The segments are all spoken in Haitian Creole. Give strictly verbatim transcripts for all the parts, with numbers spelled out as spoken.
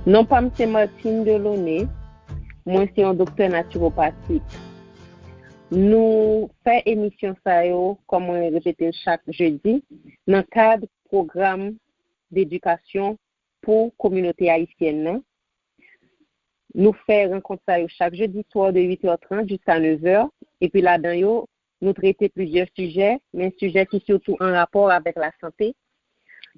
Non pa m se Martine Delaunay, mwen se yon doktè natiwopatik. Nou fè emisyon sa yo, kòm mwen repete l chak jedi, nan kad pwogram dedikasyon pou kominote ayisyèn nan. Nou fè rankont sa yo chak jedi swa de uit è trant jiska nèf è, epi ladan yo, nou trete plizyè sijè, men sijè ki sitou an rapò avèk lasante.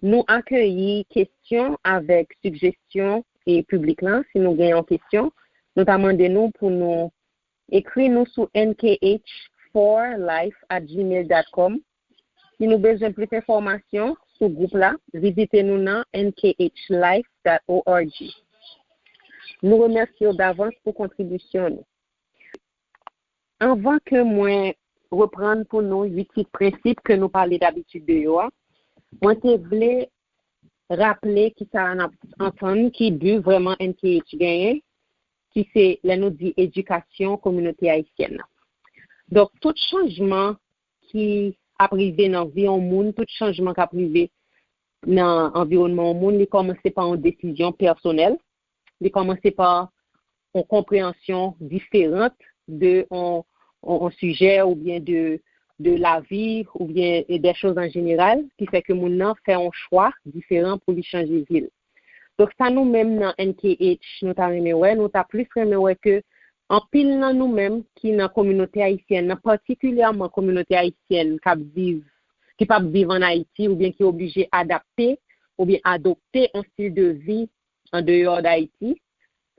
Nou akeyi kesyon avèk sijesyon e piblik lan. Si nou gen yon kesyon, nou ta mande nou pou nou ekri nou sou N K H four life at gmail dot com. Si nou bezwen plis enfòmasyon sou gwoup la, vizite nou nan N K H life dot org. Nou remèsye w davans pou kontribisyon nou. Anvan ke mwen reprann pou nou uit ti prensip ke nou pale dabitid de yo a, mwen te vle raple ki sa n ap antann, ki bi vrèman N K H genyen, ki se lè nou di edikasyon kominote ayisyèn nan. Donk, tout chanjman ki ap rive nan vi yon moun, tout chanjman k ap rive nan anviwònman yon moun, li kòmanse pa yon desizyon pèsonèl, li kòmanse pa yon konpreyansyon diferan de yon, yon, yon sijè oubyen de, de lavi oubyen de choz an jeneral, ki fè ke moun nan fè yon chwa diferan pou li chanje vi l. Donk, sa nou menm nan N K H, nou ta renmen wè, nou ta plis renmen wè ke anpil nan nou menm ki nan kominote ayisyèn nan, patikilyèman kominote ayisyèn k ap viv, ki p ap viv ann Ayiti oubyen ki oblije adapte oubyen adopte yon stil de vi an deyò d Ayiti,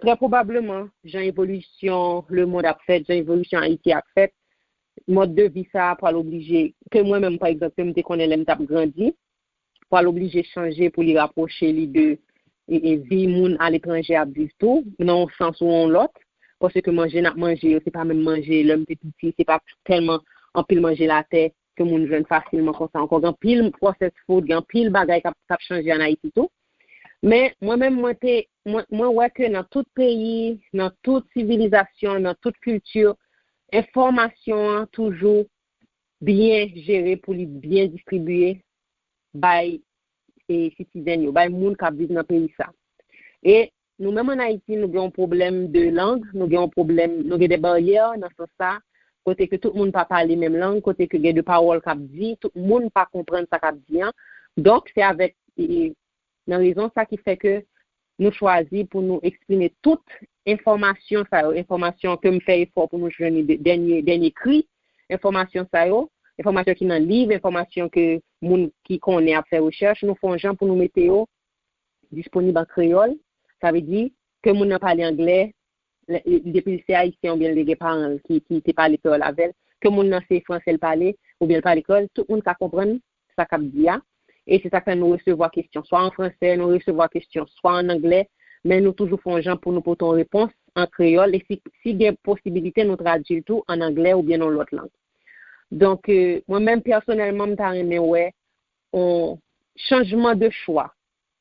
trè pwobableman, jan evolisyon lemonn ap fèt, jan evolisyon Ayiti ap fèt, mòd de vi sa a pral oblije, ke mwen menm, pa egzanp, ke m te konnen lè m t ap grandi, pral oblije chanje pou li rapwoche li de e, e, vi moun aletranje ap viv tou, nan yon sans ou yon lòt, paske manje n ap manje yo, se pa menm manje lè m te piti, se pa tèlman anpil manje latè ke moun jwenn fasilman konsa ankò. Gen anpil processed food, gen anpil bagay k ap, k ap chanje ann Ayiti tou. Men, mwen menm, mwen te, mwen, mwen wè ke nan tout peyi, nan tout sivilizasyon, nan tout kilti, enfòmasyon an toujou byen jere pou li byen distribiye bay e, sitizèn yo, bay moun k ap viv nan peyi sa. E nou menm ann Ayiti, nou gen yon pwoblèm de lang, nou gen yon pwoblèm, nou gen de baryè nan sans sa, kote ke tout moun pa pale menm lang, kote ke gen de pawòl k ap di, tout moun pa konprann sa k ap di an. Donk, se avèk, e, e, nan rezon sa ki fè ke nou chwazi pou nou eksprime tout enfòmasyon sa yo, enfòmasyon ke m fè efò pou nou jwenn de, dènye, dènye kri, enfòmasyon sa yo, enfòmasyon ki nan liv, enfòmasyon ke moun ki konnen ap fè rechèch, nou fè yon jan pou nou mete yo disponib an kreyòl. Sa vle di ke moun nan pale anglè, lè, depi l se ayisyen oubyen l te gen paran l ki, ki te pale kreyòl avè l, ke moun nan se fransè l pale oubyen l pale kreyòl, tout moun ka konprann sa k ap di a. E se sa k fè nou resevwa kesyon swa an fransè, nou resevwa kesyon swa an anglè, men nou toujou fè yon jan pou nou pote yon repons an kreyòl. E si, si gen posibilite, nou tradui l tou an anglè oubyen nan yon lòt lang. Donk, e, mwen menm pèsonèlman, m ta renmen wè yon chanjman de chwa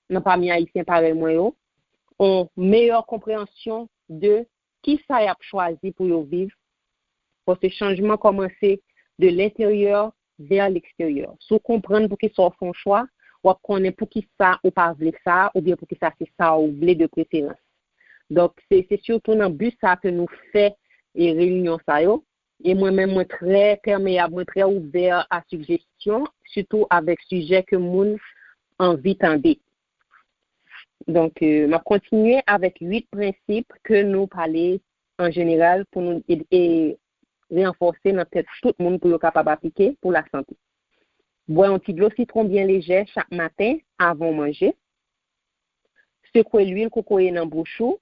nan pami Ayisyen parèy mwen yo, yon meyè konpreyansyon de ki sa y ap chwazi pou yo viv, paske chanjman kòmanse de lenteryè vè leksteryè. Si w konprann poukisa w fè yon chwa, w ap konnen poukisa ou pa vle sa, oubyen poukisa se sa w vle de preferans. Donk, se, se sitou nan bi sa ke nou fè e reyinyon sa yo. E mwen menm, mwen trè pèmeyab, mwen trè ouvè a sijesyon, sitou avèk sijè ke moun anvi tande. Donk, e, m ap kontinye avèk uit prensip ke nou pale an jeneral pou nou e, e ranfòse nan tèt tout moun pou yo kapab aplike pou lasante. Bwè yon ti dlo sitwon byen lejè chak maten avan w manje. Sekwe lwil kokoye nan bouch ou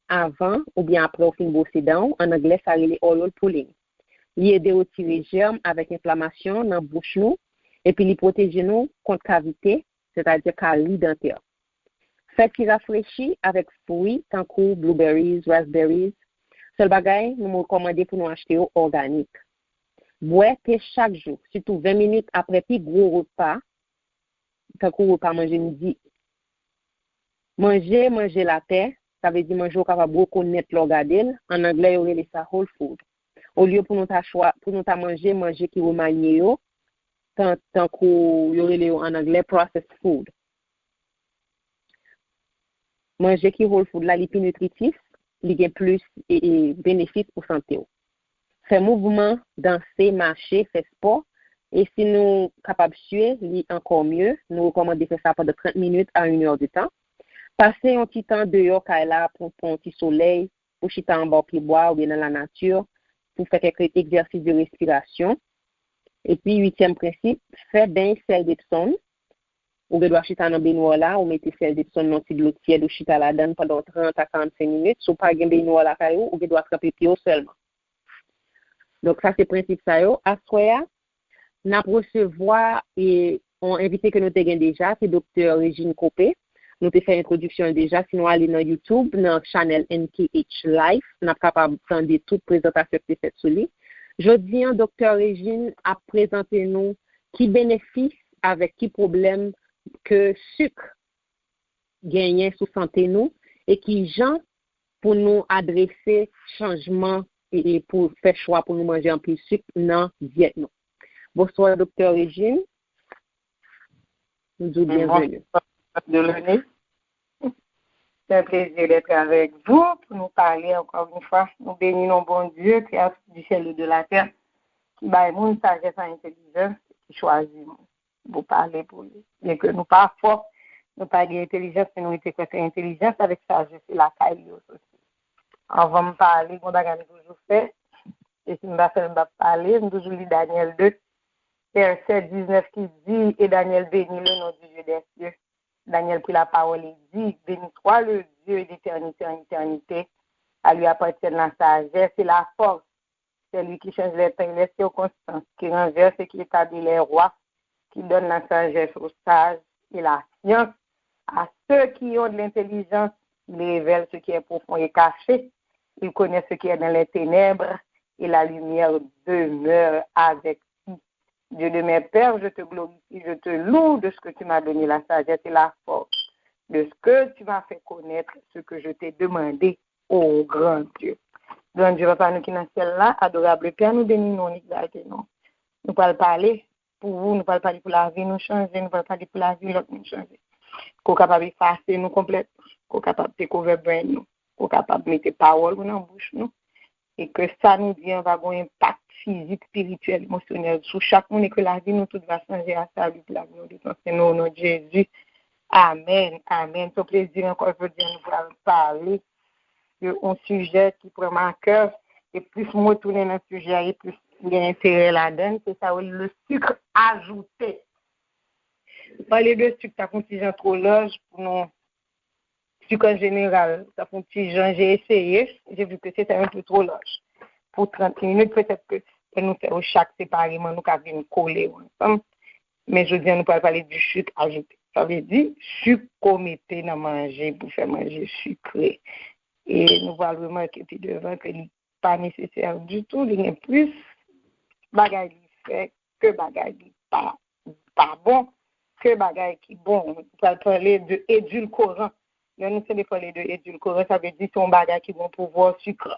avan oubyen apre w fin bwose dan w. An anglè, sa rele oral pulling. Li ede retire jèm avèk enflamasyon nan bouch nou, epi li pwoteje nou kont kavite, sètadi kari dantè. Fè ti rafrechi avèk fwi tankou blueberries, raspberries. Sèl bagay, nou rekòmande pou nou achte yo òganik. Bwè te chak jou, sitou ven minit apre pi gwo repa, tankou repa manje midi. Manje, manje latè, sa vle di manje w kapab rekonèt lè w gade l. An anglè, yo rele sa whole food. Olye pou nou ta chwa, pou nou ta manje, manje ki remanye yo, tan, tankou yo rele yo an anglè processed food. manje ki whole food la, li pi nitritif, li gen plis e, e, benefis pou sante w. Fè mouvman, danse, mache, fè spò. E si nou kapab sye, li ankò mye. Nou rekòmande fè sa pandan trant minit a inè de tan. Pase yon ti tan deyò kay la pou pran yon ti solèy, pou chita anba yon pyebwa oubyen nan lanati, pou fè kèk egzèsis de respirasyon. Epi, uityèm prensip, fè beny sèl Depsonn. Ou gen dwa chita nan benwa w la, ou mete sèl Depsonn nan ti dlo tyèd, ou chita ladan l pandan trant a karannsenk minit. Si w pa gen benwa lakay ou, ou gen dwa tranpe pye w sèlman. Donk, sa se prensip sa yo. Aswè a, n ap resevwa e, yon envite ke nou te gen deja, se Doktè Regine Copé. Nou te fè entwodiksyon l deja. Si nou ale nan YouTube, nan chanèl N K H Life, n ap kapab tande tout prezantasyon ki te fèt sou li. Jodi a, Doktè Regine ap prezante nou ki benefis avèk ki pwoblèm ke sik genyen sou sante nou e ki jan pou nou adrese chanjman e, e pou fè chwa pou nou manje anpil sik nan dyèt nou. Bonswa, Doktè Regine. Nou di w byenveni. Bonsoir, Delaney. C'est un plaisir d'être avec vous pour nous parler encore une fois. Nous bénissons bon Dieu, Créateur du ciel et de la terre, ki bay moun sajès ak entèlijans, ki chwazi moun pou pale pou li. Byen ke nou pa fò, nou pa gen entèlijans, men nou rete kwè se entèlijans avèk sajès se lakay li yo soti. Anvan m pale, gon bagay m toujou fè, e si m pa fè l, m p ap pale, m toujou li Danyèl de, vèsè diznèf ki di, et Daniel bénit le nom du Dieu des cieux. Daniel prit la parole et dit, bénis-toi le Dieu d'éternité en éternité. À lui appartiennent la sagesse et la force. C'est lui qui change les temps et les circonstances, qui renverse et qui établit les rois, qui donne la sagesse aux sages et la science à ceux qui ont de l'intelligence. Il révèle ce qui est profond et caché. Il connaît ce qui est dans les ténèbres et la lumière demeure avec lui. Dieu de mes pères, je te glorifie, je te loue de ce que tu m'as donné la sagesse et la force, de ce que tu m'as fait connaître ce que je t'ai demandé, ô grand Dieu. Gran Dye, Papa nou ki nan syèl la, adorable Père, nou beni non, nou egzalte non. Nou pral pale pou ou, nou pral pale pou lavi nou chanje, nou pral pale pou lavi lòt moun chanje. Ke w kapab efase nou konplèt, ke w kapab take over brain nou, ke w kapab mete pawòl ou nan bouch nou, e ke sa nou di an va gen yon enpak fizik, espirityèl, emosyonèl sou chak moun, e ke lavi nou tout va chanje a sali pou lavi nou tout ansanm, o non de Jezi. Amèn, amèn. Se yon plezi ankò jodi a nou pral pale de yon sijè ki pran m a kè, e plis m retounen nan sijè a, e plis m gen enterè ladan l, se sa yo rele le sucre ajouté. Pale de sik, sa fè yon ti jan twò laj pou nou. Sik an jeneral, sa fè yon ti jan, j'ai essayé, j'ai vu que c'était un peu trop large. Pou trant minit, petèt ke lè nou fè yo chak separeman, nou ka vin kole yo ansanm. Men jodi a, nou pral pale du sucre ajouté. Sa vle di, sik ke w mete nan manje pou fè manje sikre. E nou pral remake pi devan ke li pa nesesè ditou, li gen plis bagay li fè ke bagay ki pa, pa bon, ke bagay ki bon. Nou pral pale de edilkoran. Lè nou tande pale de edilkoran, sa vle di se yon bagay ki gen yon pouvwa sikre.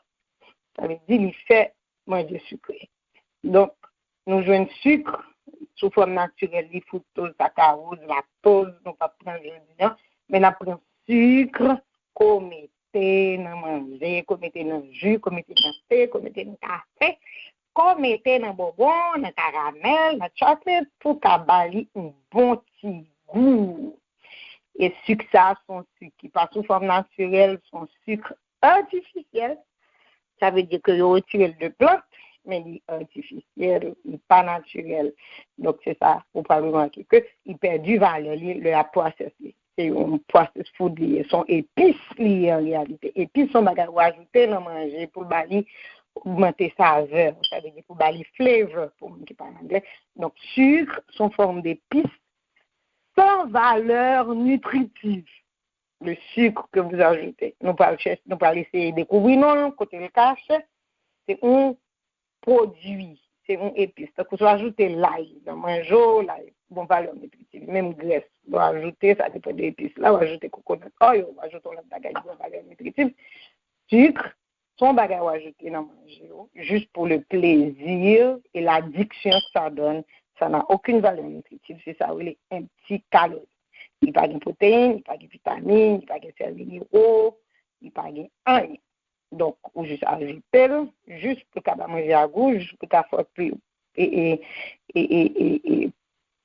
Sa vle di li fè manje sikre. Donk, nou jwenn sik sou fòm natirèl, li friktoz, sakaroz, laktoz, nou p ap pran jodi a, men n ap pran sik ke w mete nan manje, ke w mete nan ji, ke w mete nan te, ke w mete nan kafe, ke w mete nan bonbon, nan karamèl, nan chocolate, pou ka ba li yon bon ti gou. E sik sa a, se yon sik ki pa sou fòm natirèl, se yon sik atifisyèl. Sa vle di ke yo retire l de plant, men li atifisyèl, li pa natirèl. Donk, se sa, ou pral remake ke li pèdi valè li lè y ap pwosese. Se yon processed food li ye, se yon epis li ye an reyalite. Epis se yon bagay ou ajoute nan manje pou l ba li, ogmante savè, sa vle di pou ba li flavor, pou moun ki pale anglè. Donk, sik se yon fòm d'épis sans valeur nutritive. Le sucre que vous ajoutez. Nou pral chèche, nou pral eseye dekouvri non l, kote l kache. Se yon pwodui, se yon epis. Tankou si w ajoute lay nan manje w, lay gon valè nitritif. Menm grès, w ajoute, sa depann de epis la, w ajoute coconut oil, w ajoute yon lòt bagay ki gon valè nitritif. Sik, se yon bagay w ajoute nan manje w, juste pour le plaisir et l'addiction que ça donne. Ça n'a aucune valeur nutritive, c'est ça, oui, un petit calorie. Li pa gen pwoteyin, li pa gen vitamin, li pa gen sèl minero, li pa gen anyen. Donk, ou jis ajoute l, jis pou l ka ba manje a gou, jis pou l ka fè pli- e, e, e, e, e, e,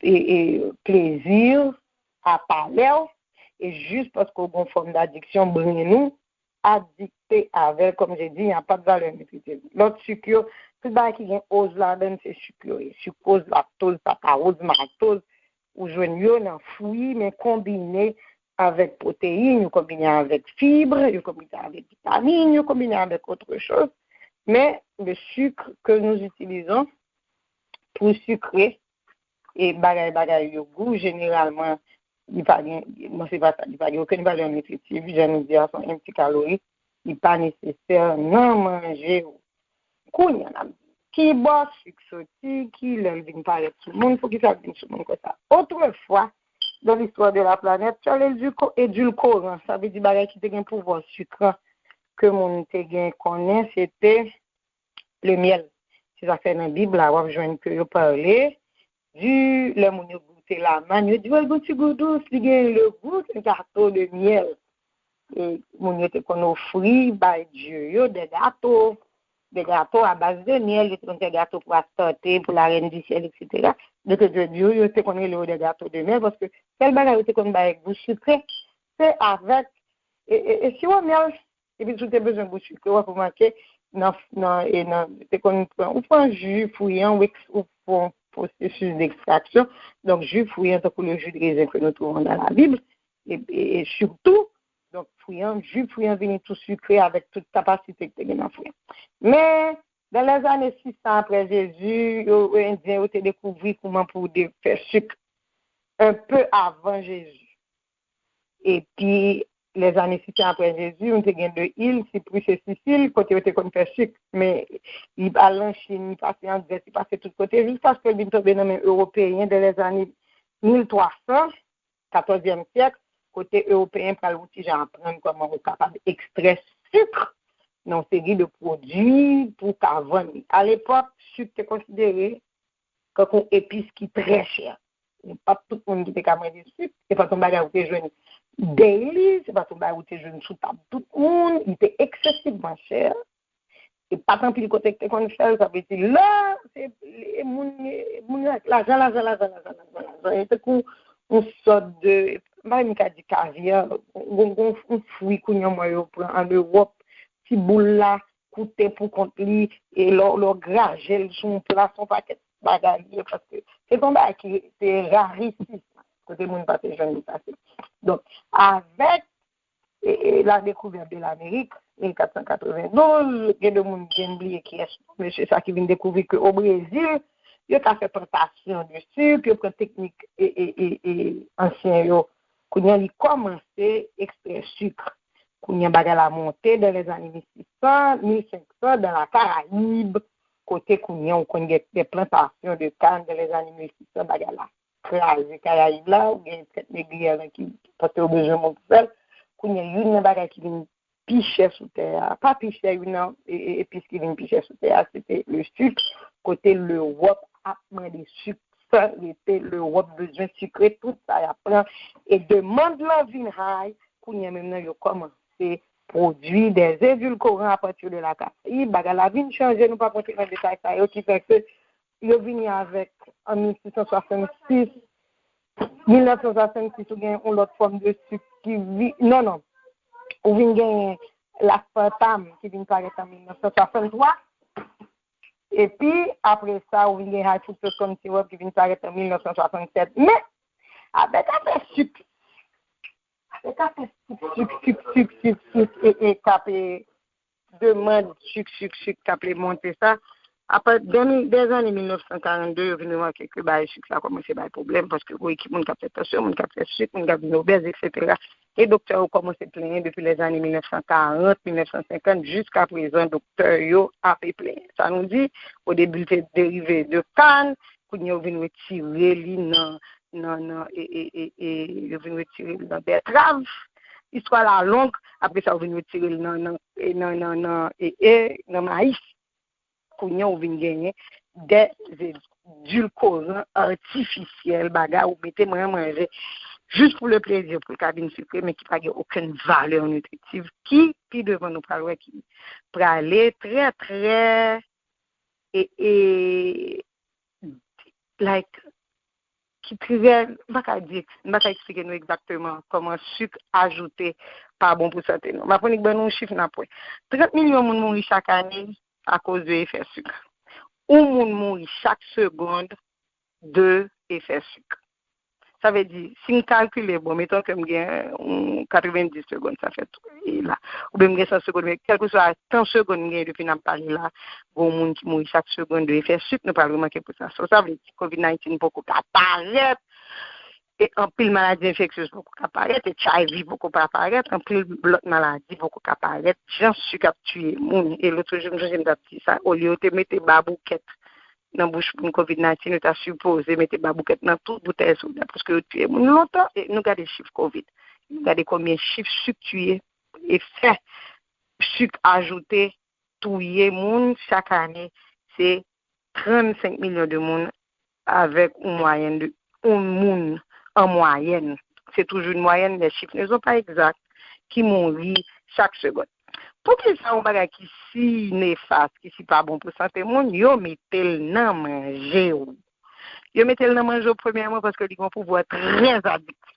e, e, plezi a palè w, e jis paske w gen yon fòm adiksyon, brenn ou adikte avè l, kòm je di, y a pa de valè nitritif. Lòt sik yo, tout bagay ki gen oz ladan l, se sik yo ye. Sikwoz, laktoz, sakaroz, maltoz, ou jwenn yo nan fwi, men konbine avèk pwoteyin, yo konbine avèk fib, yo konbine avèk vitamin, yo konbine avèk autre chose. Mais le sucre que nous utilisons pour sucrer e bagay bagay yo gou, jeneralman, li pa gen, non, se pa sa, li pa gen okenn valè nitritif, jan nou di a, se yon empty calorie, li pa nesesè nan manje w. Kounye a n ap di, ki bò sik soti, ki lè l vin parèt sou moun, poukisa l vin sou moun konsa? Autrefois, dans l'histoire de la planète, tu as les édulco- édulcorants, sa vle di bagay ki te gen pouvwa sikran ke moun te gen konnen, se te le miel. Se sa k fè nan Bib la, w ap jwenn ke yo pale di lè moun yo goute lamann, yo di, wè, l gon ti gou dous, li gen le goût d'un gâteau de miel. E moun yo te konn ofri bay dye yo de gato, de gato a baz de myèl, yo te konn fè gato pou Astarte, pou la reine du ciel, et cetera. Donk, yo, yo, yo te konn rele yo de gato de myèl, paske sèl bagay yo te konn bay gou sikre, se avèk, e, e, e siwo myèl. Epi si w te bezwen gou sikre, w ap remake nan, nan, e nan, te konn pran, ou pran ji fwi an, ou eks- ou fè yon pwosesis dekstraksyon. Donk, ji fwi an, tankou le jus de raisin ke nou twouve nan la Bib, e, e, e sitou, donk, fwi an, ji fwi an vini tou sikre avèk tout kapasite ki te gen nan fwi an. Men, dans les années six cents après Jésus, yo, Endyen yo te dekouvri kouman pou de, fè sik un peu avant Jésus. Epi, lèzane six cents apre Jezi, nou te gen de il, Sipris e Sisil, kote yo te konn fè sik. Men, li al nan Chin, li pase an Grès, li pase tout kote, jiskaske l vin tonbe nan men Ewopeyen de lèzane mil twa san, katòzyèm syèk, kote Ewopeyen pral yon ti jan aprann kòman ou kapab ekstrè sik nan yon seri de pwodui pou w ka vann li. Alepòk, sik te konsidere tankou epis ki trè chè. E pa t tout moun ki te ka manje sik, se pa t yon bagay ou te jwenn daily, se pa t yon bagay ou te jwenn sou tab tout moun, li te eksesivman chè. E pa t anpil kote ki te konn fè l, sa vle di lè, se, e moun, e moun, lajan, lajan, lajan, lajan, lajan, lajan. E tankou yon sòt de, m pa menm ka di kavya, yon, yon, yon fwi kounye a mwen yo pran an Ewòp, ti boul la, koute pou kont li, e lè w, lè w graje l sou yon pla, se yon pakèt bagay li ye, paske se te yon bagay ki te rarisis, kote moun pa te jwenn li fasil. Donk, avèk, e, e, la découverte de l'Amérique, mil kat san katrevendouz, gen de moun gen bliye kiyès mesye sa ki vin dekouvri ke o Brezil, yo ka fè plantasyon de sik, yo pran teknik, e, e, e, e, ansyen yo. Kounye a, li kòmanse ekstrè sik. Kounye a, bagay la monte dans les années mil six cents, mil cinq cents dans la Caraïbe, kote kounye a, ou konn gen de plantasyon de kann dans les années mil six cents, bagay la kraze Karayib la, ou gen trèt negri a ki, ki, paske yo bezwen moun pou fè l. Kounye a, youn nan bagay ki vin pi chè sou tè a, pa pi chè, youn nan, e, e, epis ki vin pi chè sou tè a, se te le sik, kote Lewòp ap mande sik san rete, Lewòp bezwen sikre tout sa y ap pran, e demann lan vin high, kounye a menm nan yo kòmanse pwodui des édulcorants à partir de la Caraïbe, bagay la vin chanje, nou p ap rantre nan detay sa yo, ki fè ke yo vini avèk, an mil sis san swasannsis, mil nèf san swasannsis, ou gen yon lòt fòm de sik ki vi-, non, non, ou vin gen laspartam ki vin parèt an mil nèf san swasanntwa, epi apre sa, ou vin gen high fructose corn syrup ki vin parèt an mil nèf san swasannsèt. Men, avèk afè sik, avèk afè sik, sik, sik, sik, sik, sik, e, e, k ap, e, demann sik, sik, sik, k ap monte sa. Apre, dè, dèzane mil nèf san karannde, yo vin remake ke bay sik la kòmanse bay pwoblèm, paske gwo ekip moun k ap fè tansyon, moun k ap fè sik, moun k ap vin obèz, et cetera. E doktè yo kòmanse plenyen depi lèzane mil nèf san karant, mil nèf san senkant, jiska prezan, doktè yo ape plenyen. Sa nou di, o debi, l te derive de kann, kounye a yo vin retire li nan, nan, nan, e, e, e, e, yo vin retire li nan bètrav. Istwa la long, apre sa, yo vin retire li nan, nan, e, nan, nan, nan, e, e, nan mayis. Kounye a, ou vin genyen des édulcorants artificiels, bagay ou mete mwen manje. jis pou le plezi, pou l ka vin sikre, men ki pa gen okenn valè nitritiv, ki pi devan nou pral wè ki prale trè, trè, e, e, like, ki trè, m pa ka di, m pa ka eksplike nou egzakteman kòman sik ajoute pa bon pou sante nou. M ap annik ban nou yon chif n ap wè. Trant milyon moun mouri chak ane akoz de efè sik. Yon moun mouri chak segonn de efè sik. Sa vle di, si m kalkile, bon, meton ke m gen yon katrevenndis segonn, sa fè tou, e la. Oubyen m gen san segonn, men kèlkeswa tan segonn m gen depi n ap pale la, gen yon moun ki mouri chak segonn de efè sik, nou pral remake pou sa. So, sa vle di, covid nineteen poko ka parèt, e anpil maladi enfeksyez poko ka parèt, H I V poko ka parèt, anpil lòt maladi poko ka parèt, jan sik ap tiye moun. E lòt jou, m sonje m t ap di sa, olye yo te mete baboukèt nan bouch moun covid nineteen, yo ta sipoze mete baboukèt nan tout boutèy soda, paske yo tiye moun lontan, e nou gade chif covid. Nou gade konbyen chif sik tiye, efè sik ajoute, touye moun chak ane, se trannsenk milyon de moun, avèk yon mwayèn de yon moun an mwayèn. Se toujou yon mwayèn, les chiffres ne sont pas exacts, ki mouri chak segonn. Poukisa yon bagay ki si nefas, ki si pa bon pou sante moun, yo mete l nan manje w? Yo mete l nan manje w, premyèman, paske li gen yon pouvwa trè adiktif.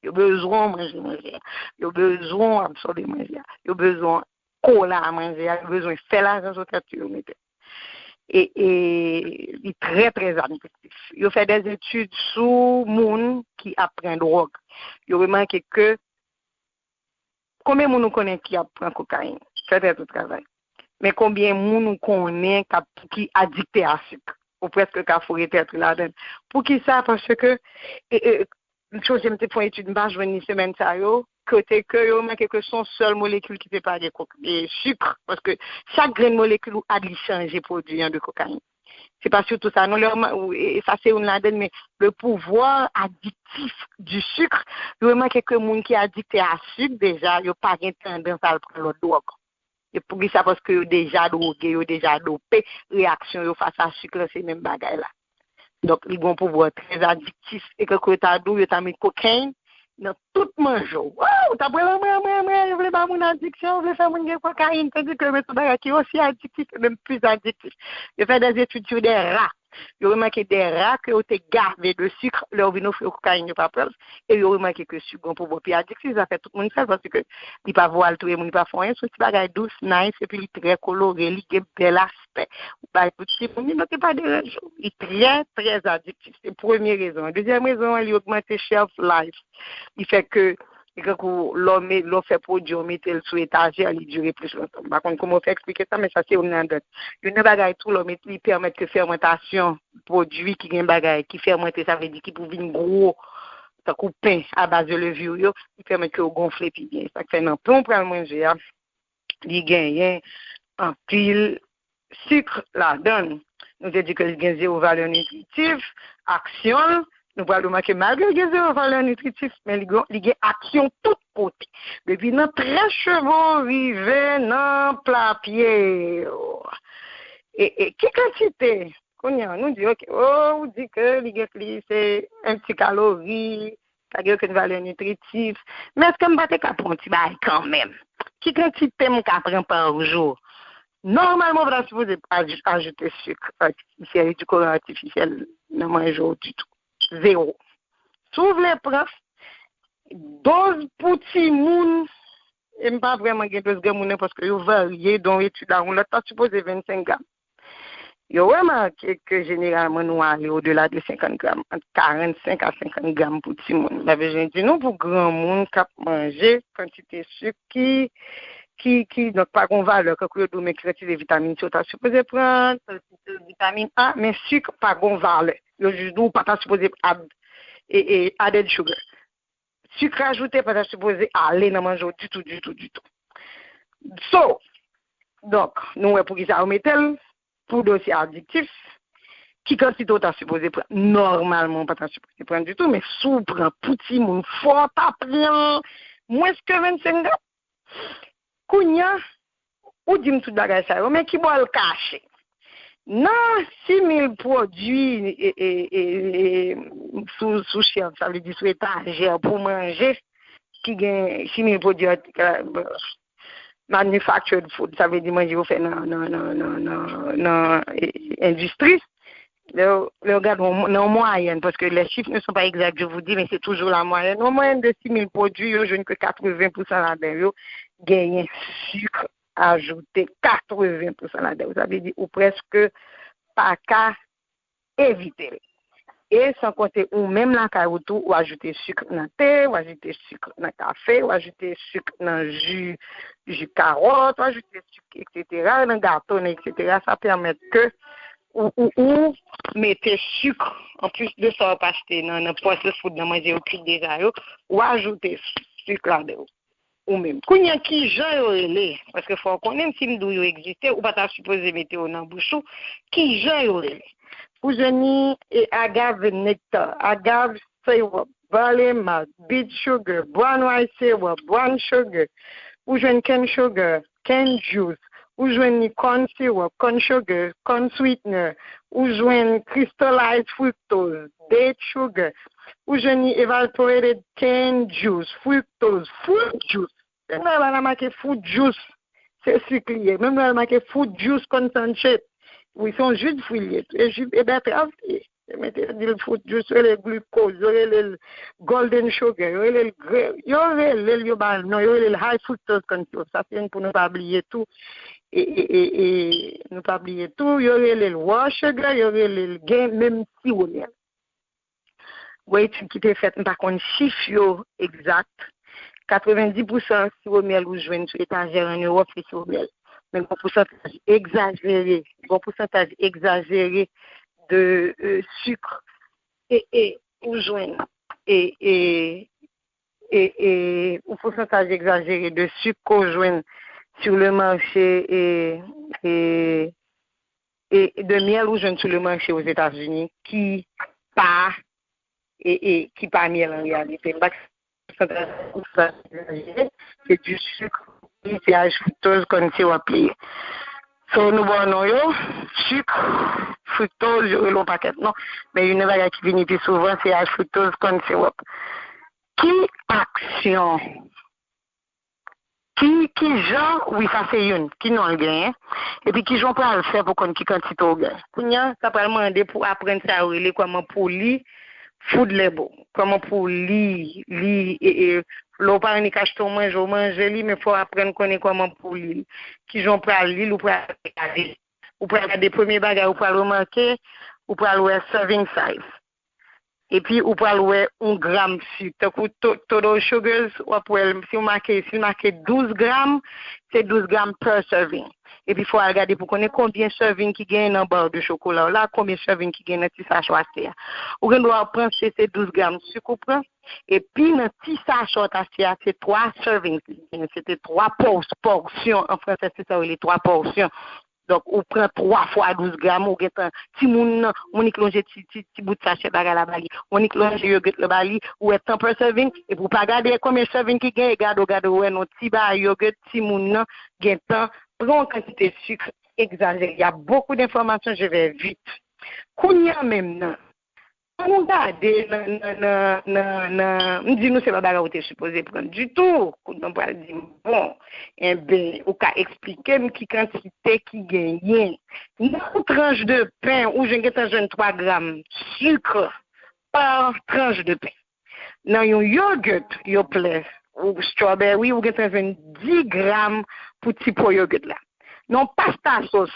Yo bezwen w manje manje a. Yo bezwen w absòbe manje a. Yo bezwen w kola a manje a. Yo bezwen fè lajan sou tèt yo, yo mete. E, e li trè, trè adiktif. Yo fè de etid sou moun ki ap pran dwòg. Yo remake ke konbyen moun ou konnen ki ap pran kokayin? Fè tèt ou travay. Men konbyen moun ou konnen k ap, ki adikte a sik? Ou prèske ka foure tèt ou ladan l. Poukisa? Paske, e, e, m sonje m te fè yon etid, m pa jwenn li semèn sa yo, kote ke yo remake ke se yon sèl molekil ki separe kok-, e, sik, paske chak grenn molekil ou add li chanje pwodui an de kokayin. Se pa sitou sa, non, lè w ma-, ou, e, e sa se youn ladan l, men le pouvoir addictif du sucre, yo remake ke moun ki adikte a sik, deja, yo pa gen tandans al pran lòt dwòg. E poukisa? Paske yo deja dwoge, yo deja dope, reyaksyon yo fas a sik lan se menm bagay la. Donk, li gen yon pouvwa trè adiktif. E kankou yo ta di w, yo ta met kokayin nan tout manje w. Waw, ou ta pran l anmwe, anmwe, anmwe, yo vle ba moun adiksyon, yo vle fè moun gen kokayin, tandis ke yo met yon bagay ki osi adiktif, e menm plis adiktif. Yo fè de etid sou de ra. Yo remake de ra ke yo te gave de sik, lè yo vin ofri yo kokayin, yo pa pran l. E yo remake ke sik gen yon pouvwa pi adiktif, sa fè tout moun fè l, paske li pa voye al touye moun, li pa fè anyen, se yon ti bagay dous, nice, epi li trè kolore, li gen bèl aspè. Ou bay tout timoun li, donk li pa deranje w. Li trè, trè adiktif. Se premye rezon an. Dezyèm rezon an, li ogmante shelf life. Li fè ke, li kankou lè w me-, lè w fè pwodui, w mete l sou etajè, li dire plis lontan. M pa konn kòman w fè eksplike sa, men sa se youn nan dat. Youn nan bagay tou, lè w met, li pèmèt ke fèmantasyon pwodui ki gen bagay ki fèmante, sa vle di ki pou vin gwo, tankou pen a baz de levure yo, li pèmèt ke yo gonfle pi byen. Sa k fè nan pen w pral manje a, li genyen anpil sik ladan l. Nou te di ke li gen zewo valè nitritif, aksyon l, nou pral remake malgre li gen zewo valè nitritif, men li gen, li gen aksyon tout kote. Depi nan trè cheve w rive nan pla pye w. E, e ki kantite, kounye a, nou di, ok, o, ou di ke li gen plis, se, en ti kalori, pa gen okenn valè nitritif. Men èske m pa te ka pran yon ti bagay kanmenm? Ki kantite m ka pran pa jou? Nòmalman, ou pa ta sipoze aj-, ajoute sik atifisyèl, edikoran atifisyèl nan manje w ditou. Zewo. Si w vle pran, doz pou timoun, e m pa vrèman gen doz granmoun nan, paske yo varye, de yon etid a yon lòt, ta sipoze vennsenk gram. Yo remake ke jeneralman nou ale odela de senkant gram, ant karannsenk a senkant gram pou timoun. Sa vle di nou pou granmoun k ap manje kantite sik ki, ki, ki, donk, pa gen valè, kankou yo di w men ki kantite vitamin C w ta sipoze pran, kantite vitamin A, men sik pa gen valè. Yo jis di w pa ta sipoze add, e, e, added sugar. Sik rajoute pa ta sipoze ale nan manje w ditou, ditou, ditou. So, donk, nou wè poukisa yo mete l, pou dosye adiktif, ki kantite w ta sipoze pran? Nòmalman, w pa ta sipoze pran ditou, men si w pran pou timoun, fò w ta pran mwens ke vennsenk gram. Kounye a, ou di m tout bagay sa yo, men ki bò l kache? Nan sis mil pwodui e, e, e, e, sou, sou shelf, sa vle di sou etajè pou manje, ki gen sis mil pwodui manufactured food, sa vle di manje yo fè nan, nan, nan, nan, nan, nan e, endistri. Lè w, lè w gade nan yon mwayèn, paske les chiffres ne sont pas exacts, je vous dis, mais c'est toujours la moyenne. Yon mwayèn de sis mil pwodui, yo jwenn ke katreven pousan ladan yo genyen sik ajoute, katreven pousan ladan yo. Sa vle di ou prèske pa ka evite l. E san konte ou menm lakay ou tou, ou ajoute sik nan te, ou ajoute sik nan kafe, ou ajoute sik nan ji, ji kawòt, ou ajoute sik, et cetera, nan gato, nan et cetera. Sa pèmèt ke ou, ou, ou mete sik, anplis de sa w ap achte nan, nan processed food, nan manje yo kwit deja yo, ou ajoute sik ladan yo. Ou menm. Kounye a, ki jan yo rele? Paske fò w konnen, si m di w yo egziste, ou pa ta sipoze mete yo nan bouch ou. Ki jan yo rele? Ou jwenn ni e, agave nectar, agave syrup, barley malt, beet sugar, brown rice syrup, brown sugar. Ou jwenn cane sugar, cane juice. Ou jwenn ni corn syrup, corn sugar, corn sweetener. Ou jwenn crystallized fructose, date sugar. Ou jwenn ni evaporated cane juice, fructose, fruit juice. Menm lè w al make fruit juice, se sik li ye. Menm lè w al make fruit juice concentrate, wi, se yon ji de fwi li ye. E ji, e bètrav li ye. Yo mete, yo di l fruit juice, yo rele l glucose, yo rele l golden sugar, yo rele l gre-, yo rele l, yo ba l non, yo rele l high fructose corn syrup. Sa se youn pou nou pa bliye tou. E, e, e, e, nou pa bliye tou, yo rele l raw sugar, yo rele l gen menm siwo myèl. Gon etid ki te fèt, m pa konn chif yo egzak, katrevenndis pousan siwo myèl ou jwenn sou etajè ann Ewòp, se siwo myèl. Men gon pousantaj egzajere, gon pousantaj egzajere de, e, sik, e, e, ou jwenn, e, e, e, e, yon pousantaj egzajere de sik ke w jwenn sur le marché, e, e, e de myèl ou jwenn sou le marché Ozetazini ki pa, e, e, ki pa myèl an reyalite. M pa, se du sucre, se high fructose, corn syrup li ye. So, nou ba w non yo, sik, friktoz, yo rele yon pakèt non. Men youn nan bagay ki vini pi souvan, se high fructose corn syrup. Ki aksyon Ki, ki jan, wi, sa se youn, ki non l genyen, epi ki jan w pral fè pou konn ki kantite w genyen. Kounye a, sa pral mande pou aprann sa yo rele kòman pou li food label, kòman pou li, li, e, e, lè w pa annik achte yon manje, w manje li, men fò w aprann konnen kòman pou li l. Ki jan w pral li l, ou pral gade. Ou pral gade premye bagay, ou pral remake, ou pral wè serving size. Epi ou pral wè yon gram sik. Tankou to-, total sugars, w ap wè l, si w make, si l make douz gram, se douz gram per serving. Epi fò w al gade pou konnen konbyen serving ki genyen nan barre de chocolat w la, konbyen serving ki genyen nan ti sachè a. Ou gen dwa panse se douz gram sik ou pran, epi nan ti sachè a, se twa serving ki genyen, se te twa pòs-, pòsyon, an fransè se sa yo rele twa pòsyon. Donk, ou pran twa fwa douz gram, ou gentan, timoun nan, ou annik lonje ti, ti, ti bout sachè bagay la ba li, ou annik lonje yogurt la ba li, ou wè tan per serving, epi ou pa gade konbyen serving ki genyen, gade, w gade, w wè non ti ba yogurt timoun nan gentan pran yon kantite sik egzajere. Il y a beaucoup d'informations, je vais vite. Kounye a menm nan, An nou gade nan, nan, nan, nan, nan, m di nou se pa bagay ou te sipoze pran ditou. Kounye a w pral di m, bon, enben, ou ka eksplike m ki kantite ki genyen. Nan yon tranch de pen, ou jwenn gentan jwenn twa gram sik pa tranch de pen. Nan yon yogurt, Yoplait, ou strawberry, ou gentan jwenn dis gram pou ti po yogurt la. Nan yon pasta sos,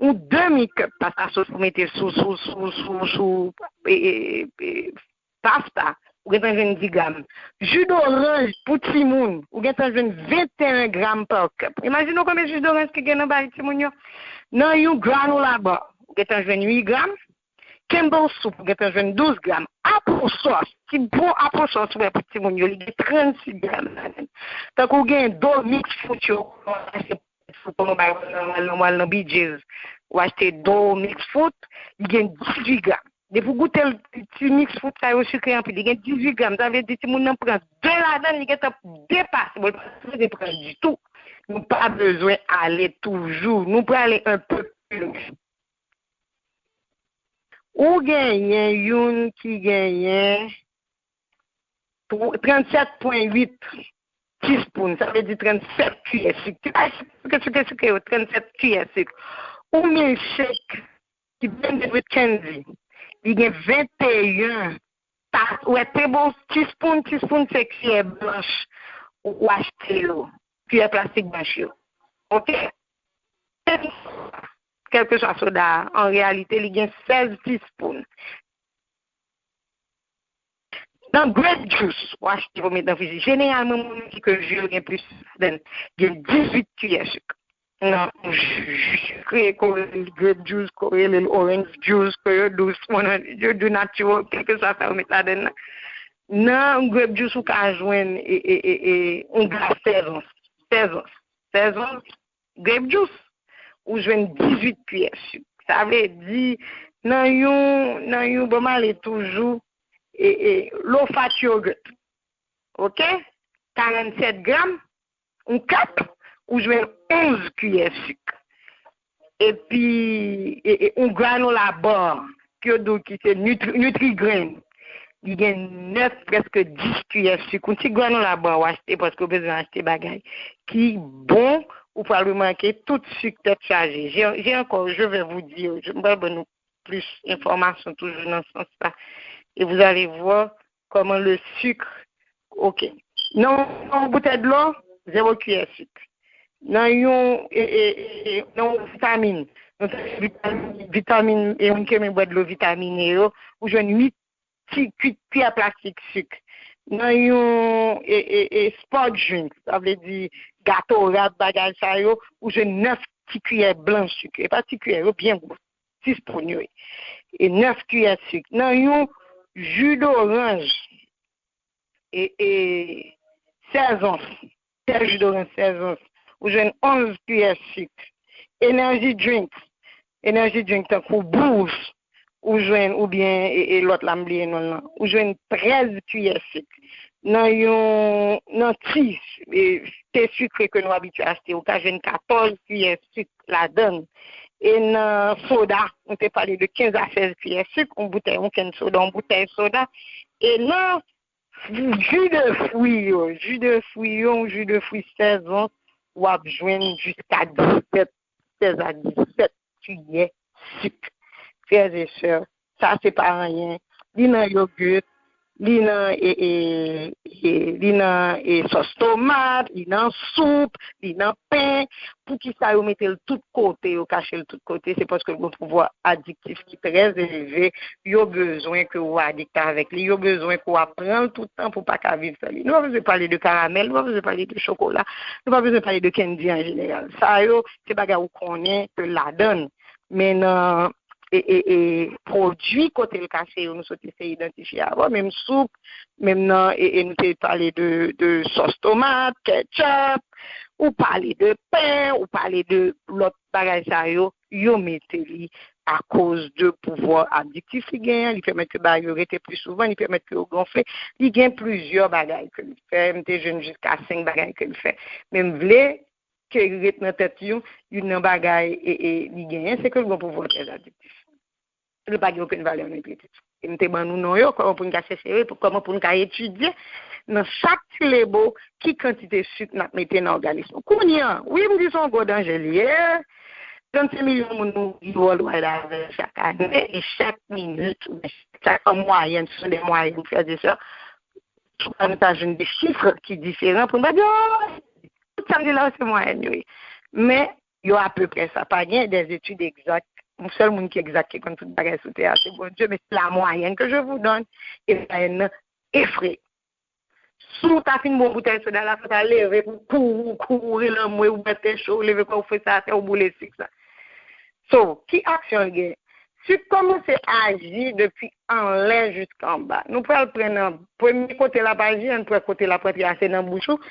yon demi cup pasta sos pou mete sou, sou, sou, sou, sou, e, e, e, pasta, ou gentan jwenn dis gram. Ji doranj pou timoun, ou gentan jwenn venteyen gram per cup. Imajine w konbyen ji doranj ki gen nan bagay timoun yo. Nan yon granola bar, ou gentan jwenn uit gram. Campbell's soup, ou gentan jwenn douz gram. Apple sauce, ti bon apple sauce ou wè pou timoun yo, li gen trannsis gram ladan l. Tankou w gen Dole mix fruit yo, ou achte fruit, ou al nan, ou al nan, ou al nan B J's, ou achte Dole mix fruit, li gen dizuit gram. Depi w goute l, ti mix fruit sa yo sikre anpil, li gen dizuit gram. Sa vle di timoun nan pran de ladan l, li gentan depase, bon, li pa sipoze pran ditou. Nou pa bezwen ale toujou. Nou prale un peu plus loin. Ou genyen youn ki genyen tw- trannsèt pwen uit tispoun, sa vle di trannsèt kiyè sik. Ti bagay sike, sike, sike, sike yo, trannsèt kiyè sik. Ou milkshake ki blended with candy, li gen venteyen tas, ou wè, table, tispoun, tispoun se kiyè blanch ou, ou achte yo, kiyè plastik blanch yo. Oke? Kèlkeswa soda a, an reyalite, li gen sèz tispoun. Nan grape juice, ou achte pou met nan friji. Jeneralman, moun ki ke ji yo gen plis ladan, gen dizuit kiyè sik. Nan yon ji, ji sikre, ke w rele l grape juice, ke w rele l orange juice, ke yo dous, moun an, yo do natural, kèlkeswa sa yo met ladan nan. Nan grape juice, ou ka jwenn e, e, e, e, yon glas sèz ons. Sèz ons. Sèz ons grape juice, ou jwenn dizuit kiyè sik. Sa vle di, nan yon, nan yon, bon, m ale toujou, e, e, low fat yogurt. Oke? Karannsèt gram, yon kèp, ou jwenn onz kiyè sik. Epi, e, e, yon granola bar, ke yo di w ki se Nutri, Nutri-Grain, li gen nèf, prèske dis kiyè sik. Yon ti granola bar w achte, paske w bezwen achte bagay ki bon, ou pral remake tout sik tèt chaje. J'ai, j'ai encore, je vais vous dire, je, m pral ban nou plis enfòmasyon toujou nan sans sa. E vous allez voir comment le sucre, oke. Nan yon boutèy dlo, zewo kiyè sik. Nan yon, e, e, e, nan yon vitamin, nou te vitamin, vitamin, e moun ki renmen bwè dlo vitamine yo, ou jwenn uit ti, uit kiyè plastik sik. Nan yon, e, e, e, sport drink, sa vle di gato rad, bagay sa yo, ou jwenn nèf ti kiyè blan sik. E pa ti kiyè, yo byen gwo. Sis poun yo ye. E nèf kiyè sik. Nan yon ji doranj, e, e, sèz ons, sèz ji doranj, sèz ons, ou jwenn onz kiyè sik. Energy drink, energy drink tankou Boost, ou jwenn, oubyen, e, e, lòt la, m bliye non l lan, ou jwenn trèz kiyè sik. Nan yon, nan ti, e, te sikre ke nou abitye achte, ou ka jwenn katòz kiyè sik ladan l. E nan soda, nou te pale de kenz a sèz kiyè sik, yon boutèy, yon kenn soda, yon boutèy soda. E nan ji de fwi yo, ji de fwi yo, yon ji de fwi sèz ons, w ap jwenn jiska disèt, sèz a disèt kiyè sik. Frè e sè, sa se pa anyen. Li nan yogurt, li nan, e, e, e, li nan, e, sòs tomat, li nan soup, li nan pen. Poukisa yo mete l tout kote, yo kache l tout kote? Se paske l gen yon pouvwa adiktif ki trè elve. Yo bezwen ke w adikte avèk li. Yo bezwen ke w ap pran l tout tan pou w pa ka viv san li. Nou pa bezwen pale de karamèl, nou pa bezwen pale de chokola, nou pa bezwen pale de candy an jeneral. Sa yo, se bagay ou konnen ke ladan l. Men nan, e, e, e, pwodui kote l kache yo, nou sot eseye idantifye avan, menm soup, menm nan, e, e, nou te pale de, de sòs tomat, ketchup, ou pale de pen, ou pale de lòt bagay sa yo, yo mete li akoz de pouvwa adiktif li genyen, li pèmèt ke bagay yo rete pli souvan, li pèmèt ke yo gonfle. Li gen plizyè bagay ke l fè, m te jwenn jiska senk bagay ke l fè. Men m vle ke ret nan tèt youn, youn nan bagay, e, e, li genyen, se ke l gen yon pouvwa trè adiktif. Li pa gen okenn valè nitritif. E m te ban nou non yo, kòman pou n ka chèche yo, e pou, kòman pou n ka etidye nan chak ti lebo ki kantite sik n ap mete nan òganis nou. Kounye a, wi, m di se yon gwo danje li ye. Trannsenk milyon moun mouri worldwide avè l chak ane, e chak minit, oubyen chak, an mwayèn, se de mwayèn, frè e sè, chak fwa nou ta jwenn de chif ki diferan pou n pa di, oh, tout sa m di la yo se mwayèn yo ye. Men, yo apeprè sa. Pa gen des études exactes. Yon sèl moun ki egzak ki konn tout bagay sou tè a, se Bondye, men c'est la moyenne que je vous donne. E mwayèn nan efreyan. Si w ta fin bwè yon boutèy soda la, fò w ta leve pou kouri, kouri lanmwe, ou mèt te cho, ou leve kò w fwe sa atè, ou boule sik sa. So, ki aksyon l gen? Sik kòmanse aji depi anlè jiska anba. Nou pral pran nan premye kote l ap aji, ann pran kote l ap rantre a, se nan bouch ou.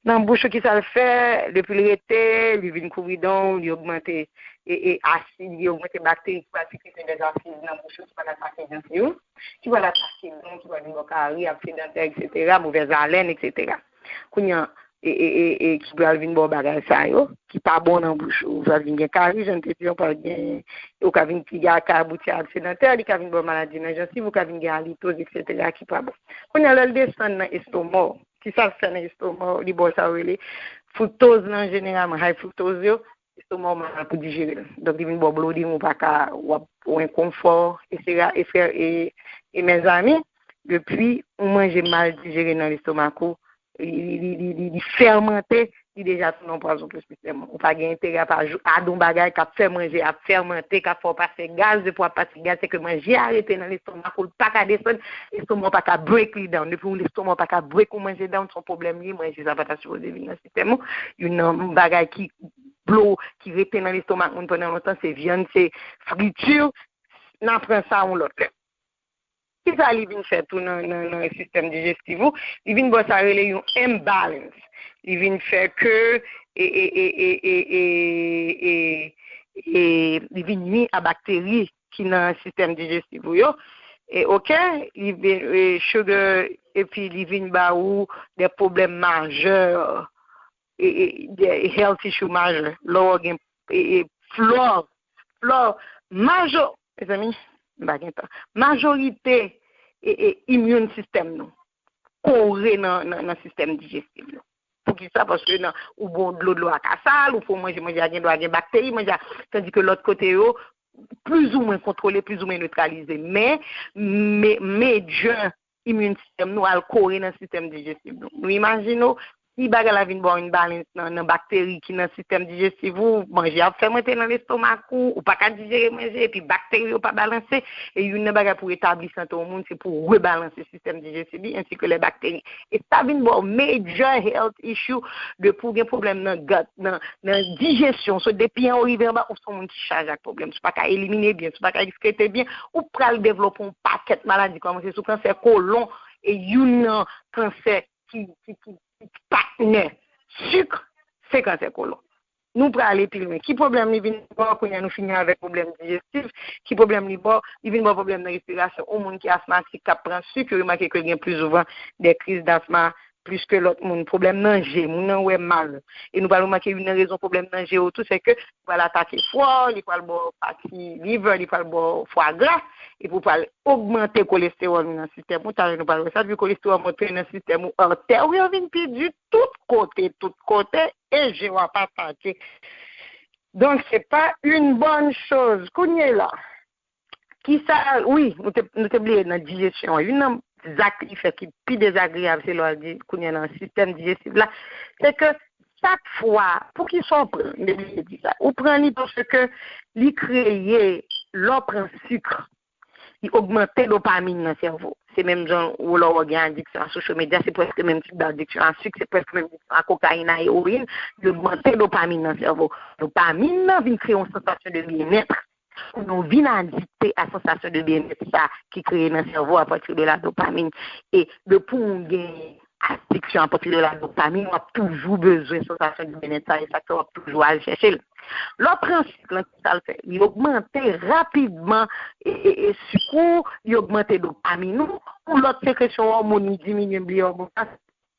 Nan bouch ou, kisa l fè? Depi l rete, li vin kouri dan w, li ogmante, e, e, asid, li ogmante bakteri ki pral sekrete dèzasid nan bouch ou, ki pral atake jansè w, ki pral atake dan w, ki pral vin ba w kari, aksidantè, etsetera, movèz alèn, etsetera. Kounye a, e, e, e, e ki pral vin ba w bagay sa yo, ki pa bon nan bouch ou. Ou pral vin gen kari, jan m te di, ou pral gen, ou ka vin ti gaka, bouti a sedantè, li ka vin ba w maladi nan jansiv, ou ka vin gen alitoz, etsetera, ki pa bon. Kounye a, lè l desann nan estoma w, ki sa l fè nan estoma w, li ba w sa yo rele friktoz lan, jeneralman, high fructose yo, estoma w mal pou dijere l. Donk, li vin ba w bloating, ou pa ka, w ap, ou enkonfò, etsetera. E frè, e, e mezanmi, depi ou manje mal dijere nan lestomak ou, li, li, li, li, li, li fèmante, li deja tounen yon pwazon pou sistèm ou. Ou pa gen enterè ap aj-, adan yon bagay k ap fè manje ap fèmante, k ap fè w pase gaz. Depi w ap pase gaz, se ke manje a rete nan lestomak ou, l pa ka desann, estoma w pa ka break li down. Depi w, estoma w pa ka break yon manje down, se yon pwoblèm li ye, manje sa pa ta sipoze vin nan sistèm ou. Youn nan bagay ki blo, ki rete nan lestomak moun pandan lontan, se vyann, se friti, n a pran sa yon lòt lè. Kisa li vin fè tou nan, nan, nan sistèm dijestif ou? Li vin ba w sa rele yon imbalance. Li vin fè ke, e, e, e, e, e, e, e, e, li vin nwi a bakteri ki nan sistèm dijestif ou yo. E, oke, li vin, e, sugar, epi li vin ba ou de pwoblèm majè, e, e, de health issue majè. Lè w gen, e, e, flò, flò, majo-, mezanmi, m pa gen tan. Majorite, e, e, immune system nou kore nan, nan, nan sistèm dijestif nou. Poukisa? Paske nan, ou bon dlo, dlo a ka sal, ou fè w manje, manje a gen dwa gen bakteri, manje a, tandi ke lòt kote yo, plizoumwen kontwole, plizoumwen netralize. Men, me, major immune system nou al kore nan sistèm dijestif nou. Nou imajine w, si bagay la vin ba w imbalance nan, nan bakteri ki nan sistèm dijestif ou, manje ap fèmante nan lestomak ou, ou pa ka dijere manje, epi bakteri yo pa balanse, e youn nan bagay pou retabli sante yon moun, se pou rebalanse sistèm dijestif li, ensi ke lè bakteri. E sa vin ba w major health issue, depi w gen pwoblèm nan gut, nan, nan dijesyon, so depi anwo rive anba, ou se yon moun ki chaje ak pwoblèm, si w pa ka elimine byen, si w pa ka ekskrete byen, ou pral devlope yon pakèt maladi, kòmanse sou kansè kolon, e youn nan kansè ki, ki, ki, ki patnè sik, se kansè kolon. Nou prale pi lwen. Ki pwoblèm li vin ba w? Kounye a nou fini avèk pwoblèm dijestif. Ki pwoblèm li ba w? Li vin ba w pwoblèm nan respirasyon. Yon moun ki asmatik, k ap pran sik, yo remake ke l gen pli souvan de kriz dasma plis ke lòt moun. Pwoblèm nan je, moun nan wè mal. E nou pral remake youn nan rezon pwoblèm nan je yo tou, se ke li pral atake fwa w, li pral ba w pati liver, li pral ba w fwa gra, epi w pral ogmante kolestewòl ou nan sistèm ou. Talè nou pral wè sa, epi kolestewòl monte nan sistèm ou, artè w yo vin pi di tout kote, tout kote, e je w ap atake. Donk, se pa yon bòn choz. Kounye la, kisa, wi, nou te, nou te bliye nan dijesyon an. Youn nan zak li fè ki pi dezagreyab, se lè w al di, kounye a nan sistèm dijestif la, se ke chak fwa, poukisa w pran, m te bliye di sa, ou pran li paske li kreye, lè w pran sik, li ogmante dopamin nan sèvo. Se menm jan ou lè w gen adiksyon a social media, se prèske menm tip adiksyon a sik, se prèske menm adiksyon a kokayin, a ewoyin, li ogmante dopamin nan sèvo. Dopamin nan vin kreye yon sansasyon de byennèt. Pou nou vin adikte a sansasyon de byennèt sa ki kreye nan sèvo apati de la dopamin. E depi w gen adiksyon apati de la dopamin, w ap toujou bezwen sansasyon de byennèt sa, e sa k fè w ap toujou al chèche l. Lè w pran sik lan, ki sa l fè? Li ogmante rapidman, e, e, e sik ou, li ogmante dopamin ou, yon lòt sekresyon òmòn, li diminye, m bliye òmòn sa,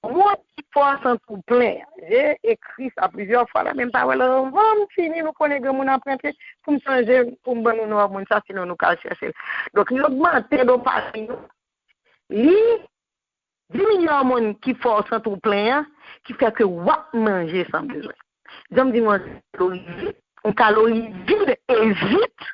moun ki fè w santi w plen. J'ai écrit ça plusieurs fois la, men m pa wè l. Anvan m fini, nou konnen granmoun ap rantre, pou m sonje, pou m ban nou non òmòn sa, sinon nou ka al chèche l. Donk, li ogmante dopamin nou. Li diminye òmòn ki fè w santi w plen an, ki fè ke w ap manje san bezwen. Jan m di nou, yon kalori vid, yon kalori vid ezit,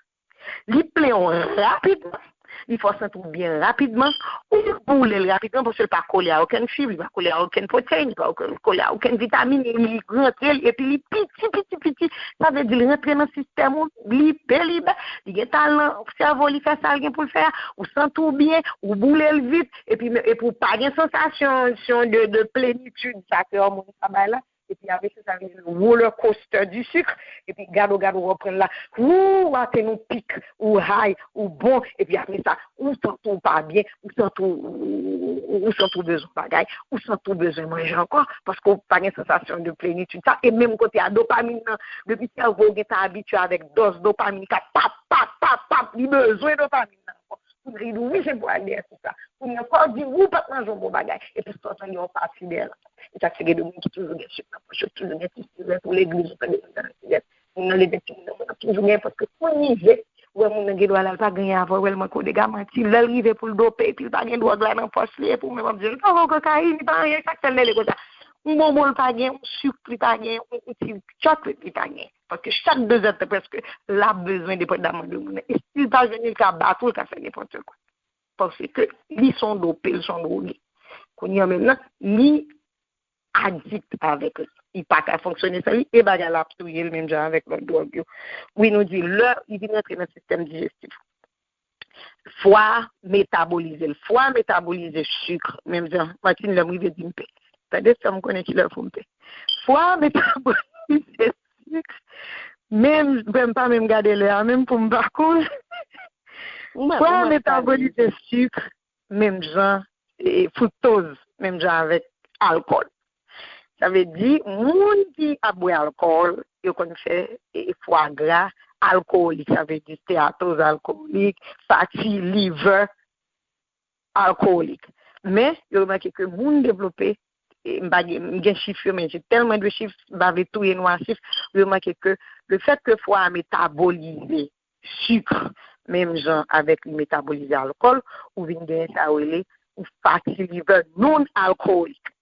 li plen w rapidman, li fè w santi w byen rapidman, ou boule l rapidman paske l pa kole a okenn fib, li pa kole a okenn pwoteyin, li pa okenn, kole a okenn vitamin, li rantre l epi li piti, piti, piti. Sa vle di l rantre nan sistèm ou, li bè, li bè, li gentan al nan sèvo, li fè sa l gen pou l fè a, ou santi w byen, ou boule l vit, epi, epi w pa gen sansasyon de, de plenitid sa ke òmòn sa bay la. Epi apre sa, sa vin yon roller coaster du sucre. Epi gade w, gade w, w ap pran l la. Wou, w atenn yon pik, ou high, ou bon. Epi apre sa, ou santi w pa byen, ou santi w, ou, ou, ou santi w bezwen bagay, ou santi w bezwen manje ankò, paske w pa gen sansasyon de plenitid sa. E menm kote a, dopamin nan, depi sèvo w gentan abitye avèk dòz dopamin k ap pap, pap, pap, pap, li bezwen dopamin nan ankò. Kounye a, li di, wi, se pou al dèyè sik la. Kounye a, kò w di, wi, w pa t manje yon bon bagay. Epi sa w tande yon pati dèyè la. E sa k fè gen de moun ki toujou gen sik nan pòch yo, ki toujou gen ti sirèt, ou legliz, ou tande moun nan sirèt. Moun nan leve timoun nan, moun nan toujou gen, paske kou l rive, ou wè moun nan gen dwa la, l pa gen anyen avè w, l manke w dega manti. Lè l rive pou l dope, epi l pa gen dwòg la nan pòch li, epi ou menm w ap di l, li pa vle kokayin, li pa anyen, sa k fè l rele konsa. Yon bonbon l pa gen, yon sik li pa gen, yon, yon ti chocolate li pa gen. Paske chak dezèdtan prèske, l ap bezwen depandaman de moun nan. E si l pa jwenn li, l ka bat ou, l ka fè nenpòt kwa. Paske li se yon dope, li se yon dwoge. Kounye a menm nan, li adikt avèk li. Li pa ka fonksyone san li, e bagay la ap touye l menm jan avèk lòt dwòg yo. Wi, nou di lè li vin rantre nan sistèm dijestif, fwa a metabolize l. Fwa a metabolize sik, menm jan Martine lè m rive di m pè. Tande sa m konnen kilè pou m pè. Fwa a metabolize sik, menm, m pa menm gade lè a, menm pou m pa konnen. Fwa a metabolize sik, menm jan, e, friktoz, menm jan avèk alkòl. Sa vle di, moun ki ap bwè alkòl, yo konn fè, e, fwa gra alkolik, sa vle di, steyatoz alkolik, pati liver alkolik. Men, yo remake ke moun devlope, e, m pa gen, m gen chif yo, men j'ai tellement de chiffres, m pa vle touye nou a chif, yo remake ke le fait que fwa a metabolize sik, menm jan avèk li metabolize alkòl, ou vin gen sa yo rele yon fatty liver non alkolik.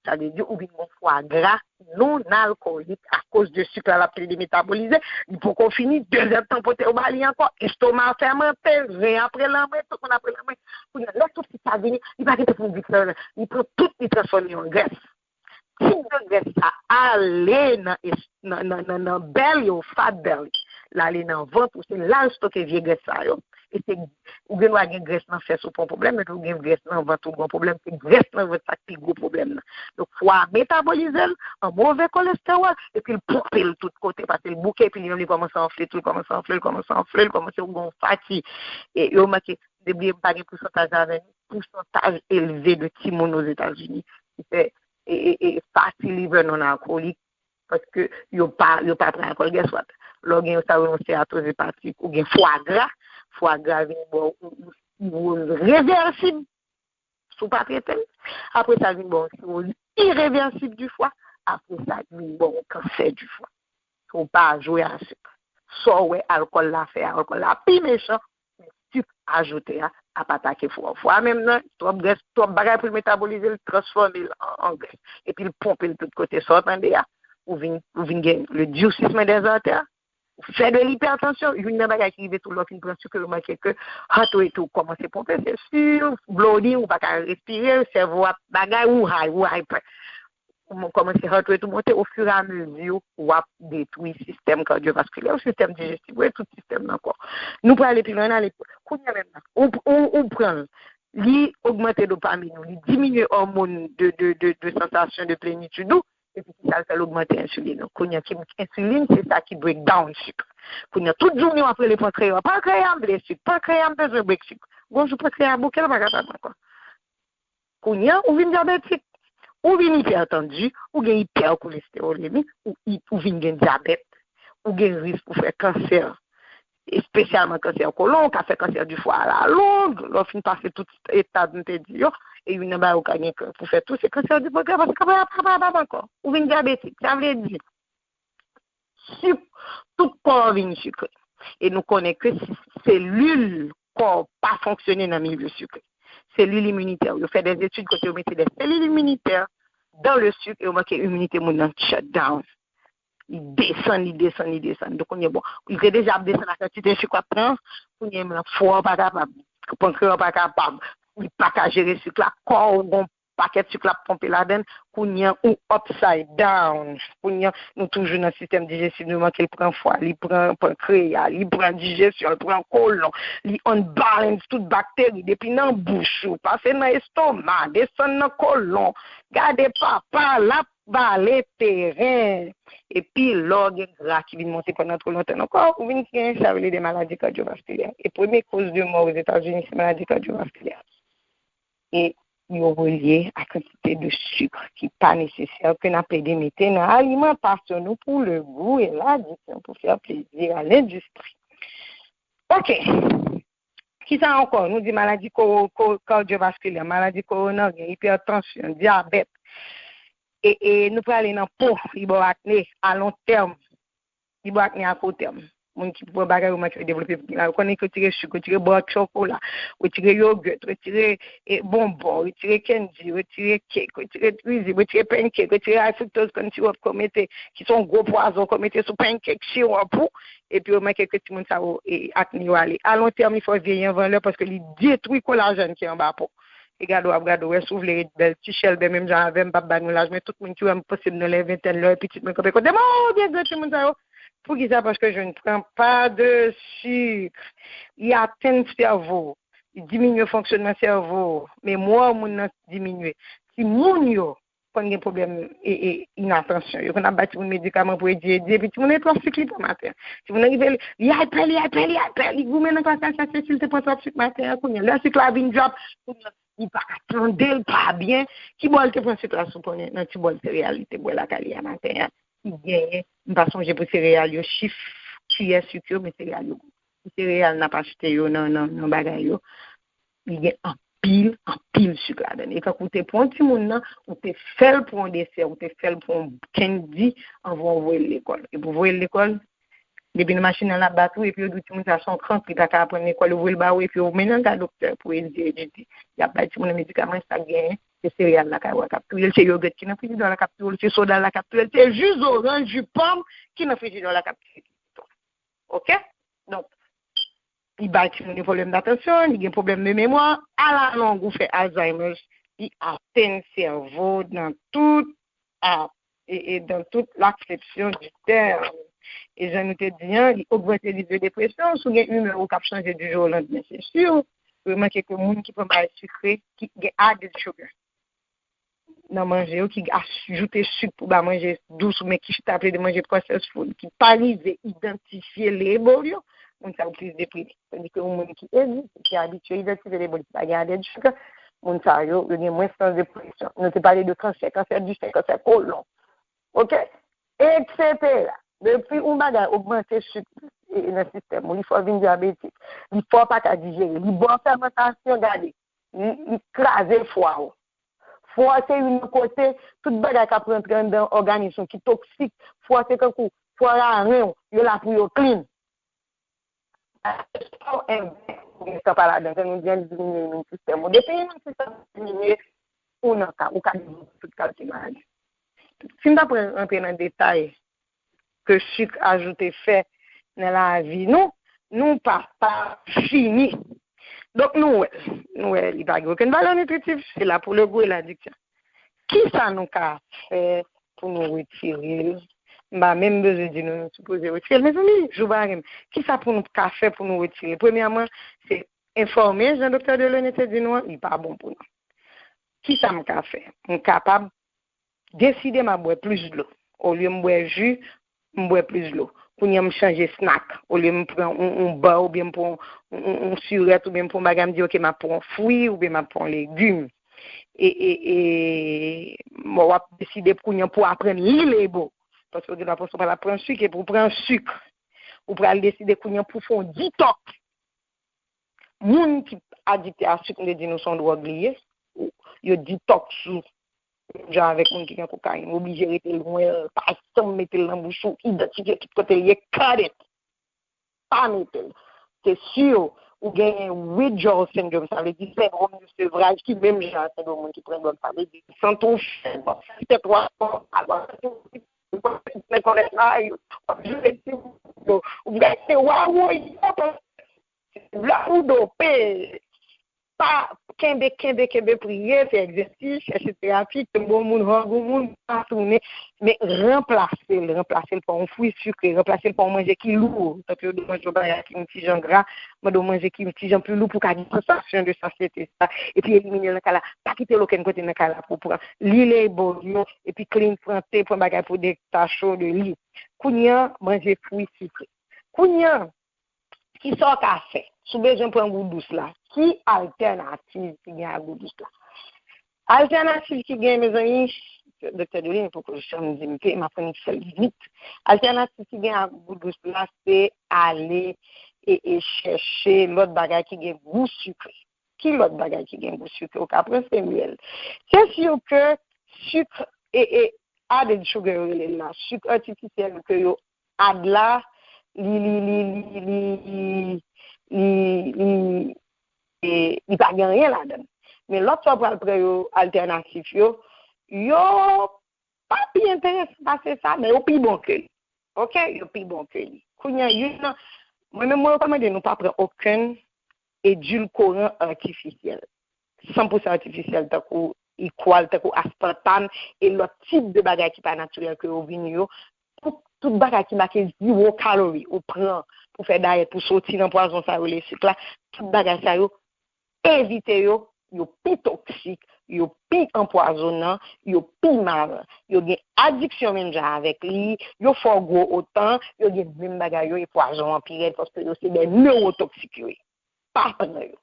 Sa vle di ou vin gen fwa gra non alkolik akoz de sik la, l ap plede metabolize, li poko fini, dezèdtan pote yo ba li ankò, estoma fèmante, ren ap rele anmwe, tout moun ap rele anmwe. Kounye a, lè tout sik sa vini, li pa gen tan pou l di sa, li pran tout, li transfòme yo an grès. Tip de grès sa ale nan, es- nan, nan, nan, nan belly ou fat belly. L ale nan vant ou, se la l stoke vye grès sa yo. E se, ou gen dwa gen grès nan fès ou pa yon pwoblèm, epi ou gen grès nan vant ou gen yon pwoblèm. Se grès nan vant sa k pi gwo pwoblèm nan. Donk, fwa a metabolize l an move kolestewòl, epi l ponpe l tout kote, paske l bouke, epi li menm li kòmanse anfle tou, li kòmanse anfle, li kòmanse anfle, li kòmanse gen yon fati. E yo remake, depi m pa gen pousantaj avè nou, pousantaj elve de timoun Ozetazini ki fè e, e, e, fatty liver non alkolik, paske yo pa, yo pa pran alkòl, guess what? Lè w gen sa yo rele yon steyatoz epatik, ou gen fwa gra, fwa gra vin ba w yon, yon siwoz revèsib, si w pa trete l. Apre sa, l vin ba w yon siwoz irevèsib di fwa. Apre sa, l vin ba w yon kansè di fwa. Si w pa jwe a sik. Sa w wè alkòl la fè a, alkòl la pi mechan, men sik ajoute a ap atake fwa w. Fwa a menm nan, twòp grès, twòp bagay pou l metabolize l, transfòme l an, an grès. Epi l ponpe l tout kote. Sa w tande a, ou vin, ou vin gen le durcissement des artères, ou fè de lipètansyon. Youn nan bagay ki rive tou lè w fin pran sik, yo remake ke heart rate ou kòmanse ponpe, se si w bloody, ou pa ka respire, sèvo ap bagay, ou high, ou hyper. Ou kòmanse heart rate ou monte, ofiramezu w ap detwi sistèm kadyovaskilè w, sistèm dijestif ou, e tout sistèm nan kò. Nou prale pi lwen, n ale kounye a menm nan. Ou, ou, ou pran l, li ogmante dopamin ou, li diminye òmòn de, de, de, de sansasyon de plenitid ou, epi ki sa l fè l ogmante ensilin ou. Kounye a, ki ensilin, se sa ki break down sik. Kounye a, tout jounen w ap rele pankreya, pankreya m vle sik, pankreya m bezwen break sik. Gon jou pankreya bouke, l pa kapab ankò. Kounye a, ou vin dyabetik, ou vin ipètandi, ou gen ipèkolestewolemi, ou, i- ou vin gen dyabèt, ou gen risk pou fè kansè, espesyalman kansè kolon, ou ka fè kansè di fwa alalong, lè w fin pase tout etap m te di yo, e youn nan bagay ou ka gen pou fè tou, se kansè di pankreya, paske pankreya pa kapab ankò. Ou vin dyabetik. Sa vle di, sik, tout kò w vin sikre. E nou konnen ke si selil kò w pa fonksyone nan milye sikre. Selil iminitè, yo fè de etid kote yo mete de selil iminitè dan le sik e yo manke iminite moun nan shut down. Li desann, li desann, li desann. Donk, kounye a, bon, li te deja ap desann a kantite sik w ap pran, kounye a, fwa w pa kapab, pankreya w pa kapab, li pa ka jere sik la, kò w gon pakèt sik l ap ponpe ladan l, kounye a ou upside down. Kounye a, nou toujou nan sistèm dijestif, nou manke l pran fwa, li pran pankreya, li pran dijesyon, li pran kolon, li unbalance tout bakteri, depi nan bouch ou, pase nan estoma, desann nan kolon. Gade papa, l ap vale teren. Epi, lè w gen gra ki vin monte pandan twò lontan nan kò w, ou vin gen sa yo rele de maladi kadyovaskilè. E premye koz de mò Ozetazini, se maladi kadyovaskilè. E yo relye a kantite de sik ki pa nesesè ke n ap plede mete nan alimantasyon nou pour le goût et l'addiction, pour faire plaisir à l'industrie. Ok. Kisa ankò? Nou di maladi ko- ko- kadyovaskilè, maladi koronaryen, ipètansyon, dyabèt. E, e nou prale nan po, li ba w akne a lon tèm. Li ba w akne a kou tèm. Moun ki pran bagay yo manke yo devlope, yo konnen retire sik, retire bò chokola, retire yogurt, retire e, bonbon, retire candy, retire cake, retire rizib, retire pancake, retire high fructose corn syrup ke w mete, ki se yon gwo pwazon ke w mete sou pancake, sirop ou, epi yo manke ke timoun sa yo e, akne yo ale. A lon tèm, li fè w vyeyi anvan lè paske li detwi kolajèn ki anba po. E gade w ap gade w, wè, si w vle ret bèl, ti chèlbè, menm jan avè m, m p ap ba nou laj, men tout moun ki wè m posib nan lè ventèn, lè pitit mwen kanpe kote m, oh, byen gwo timoun sa yo. Poukisa? Paske je ne prends pas de sucre. Li atenn sèvo, li diminye fonksyonman sèvo, memwa moun nan diminye. Timoun yo konn gen pwoblèm e, e, inatansyon. Yo konn ap bay timoun medikaman pou edye, edye, epi timoun nan gen twòp sik li pran maten. Timoun nan rive, li, li aypè, li aypè, li aypè, li goumen nan klas la, sa se si l te pran twòp sik maten an, kounye a, lè sik la vin drop, kounye a, li pa ka tande, l pa byen. Ki bò l te pran sik la, si w konnen, nan ti bòl sereyal li te bwè lakay li a maten an, ki genyen, m pa sonje pou sereyal yo, chif kiyè sik yo, men sereyal yo gwo. Pou sereyal n ap achte yo nan, nan, nan bagay yo, li gen anpil, anpil sik ladan l. E kankou w te pran yon timoun nan, ou te fè l pran yon desè, ou te fè l pran yon candy anvan w voye l lekòl. E pou voye l lekòl, depi nan machin nan l ap bat ou, epi yo di w timoun sa se yon krank, li pa ka aprann lekòl, yo voye l ba ou, epi yo mennen l kay doktè pou edye, edye. Y ap bay timoun nan medikaman, sa k genyen, se sereyal lakay ou a k ap touye l, se yogurt ki nan frijidwa la k ap touye l, se soda la k ap touye l, se ji zoranj, ji pòm ki nan frijidwa la k ap touye l. Oke? Donk, li bay timoun yo pwoblèm datansyon, li gen pwoblèm de memwa, alalong ou fè Alzheimer's, li atenn sèvo nan tout, a, e, e dans toute l'acception du terme. E jan nou te di an, li ogmante risk de depresyon, si w gen imè ou k ap chanje du jour au lendemain, se si. Remarke ke moun ki pran bagay sikre, ki gen added sugar nan manje yo, ki ajoute sik pou ba manje dous, oubyen ki chita plede manje processed food, ki pa rive idantifye label yo, moun sa yo plis deprime. Tandis ke yon moun ki edi, ki abitye idantifye label, ki pa gen added sugar, moun sa yo, yo gen mwens chans depresyon. Nou te pale de kansè, kansè di sen, kansè kolon. Oke? Etsetera. Depi yon bagay ogmante sik e, nan sistèm ou, li fè w vin dyabetik, li fè w pa ka dijere, li ba w fèmantasyon, gade, li, li kraze fwa w. Fwa se youn nan kote tout bagay k ap rantre anndan òganis ou ki toksik. Fwa se kankou fwa rarenn ou, yo la pou yo clean. Sa w envè, ou gen san pa ladan, jan nou di an, li diminye imin sistèm ou. Depi imin sistèm ou diminye, ou nan ka, ou ka devlope tout kalite maladi. Si m ta pran rantre nan detay ke sik ajoute fè nan lavi nou, nou pa, pa fini. Donk, nou wè, nou wè, li pa gen okenn valè nitritif, se la pou le gou e la diksyon. Kisa nou ka fè pou nou retire l? M pa menm bezwen di nou, nou sipoze retire l. Mezanmi, jou pa rim. Kisa pou nou ka fè pou nou retire? Premyèman, se enfòme, jan Doktè Delaunay te di nou an, li pa bon pou nou. Kisa m ka fè? M kapab deside m ap bwè plis dlo. Olye m bwè ji, m bwè plis dlo. Kounye a m chanje snack. Olye m pran yon, yon ba oubyen m pran yon, yon, yon sirèt oubyen m pran yon bagay, m di, "Oke, m ap pran yon fwi oubyen m ap pran yon legim." E, e, e, w ap deside kounye a pou w aprann li label. Paske w gen dwa panse w pral ap pran sik, epi w pran sik. Ou pral deside kounye a pou w fè yon detox. Moun ki adikte a sik, m te di nou se yon dwòg li ye, yo detox ou. Menm jan avèk moun ki gen kokayin, ou oblije rete lwen l, pa janm mete l nan bouch ou, idantifye tout kote l ye, cut it. Pa mete l. Se si ou genyen withdrawal syndrome, sa vle di sendwòm de sevraj ki menm jan ak sendwòm moun ki pran dwòg, sa vle di santi w fèb, w ap santi tèt ou ap fè w mal, w ap santi w, w ap santi w w ap jwe ti ou, w ap gade w a woye, w ap la pou dope. Pa kenbe, kenbe, kenbe, priye, fè egzèsis, chèche terapi, kenbe yon moun, hug yon moun, pa tounen, men ranplase l, ranplase l pa yon fwi sikre, ranplase l pa yon manje ki lou, tankou yo di w manje yon bagay ki yon ti jan gra, mande w manje ki yon ti jan pli lou pou w ka gen sansasyon de sasyete sa, epi elimine l nan kay la, pa kite l okenn kote nan kay la pou w pran. Li label yo, epi clean, pran te, pran bagay pou detache w de li. Kounye a, manje fwi sikre. Kounye a, kisa w ka fè? Si w bezwen pran gou dous la, ki altènativ ki gen a gou dous la? Altènativ ki gen, mezanmi, Doktè Delaunay poko janm di m ke, m ap konn sèl vit. Altènativ ki gen a gou dous la, se ale e, e chèche lòt bagay ki gen gou sikre. Ki lòt bagay ki gen gou sikre? Ou ka pran se myèl. Se si ke sik e, e added sugar yo rele l la, sik atifisyèl ke yo add la, li, li, li, li, li, li, li, e, li pa gen anyen ladan l. Men lòt sa w pral pran yo, altènatif yo, yo pa pi enteresan pase sa, men yo pi bon ke li. Oke? Yo pi bon ke li. Kounye a, youn nan, mwen menm, mwen rekòmande nou pa pran okenn edilkoran atifisyèl. San pou san atifisyèl, tankou ikwal, tankou aspartam, e lòt tip de bagay ki pa natirèl ke yo vini yo. Tout, tout bagay ki make zero kalori, ou pran pou fè dayèt, pou soti nan pwazon sa yo rele sik la, tout bagay sa yo, evite yo, yo pi toksik, yo pi anpwazonan, yo pi mal, yo gen adiksyon menm jan avèk li, yo fè w gwo otan, yo gen menm bagay yo, e pwazon an pi rèd, paske yo se de newotoksik yo ye. Pa pran yo.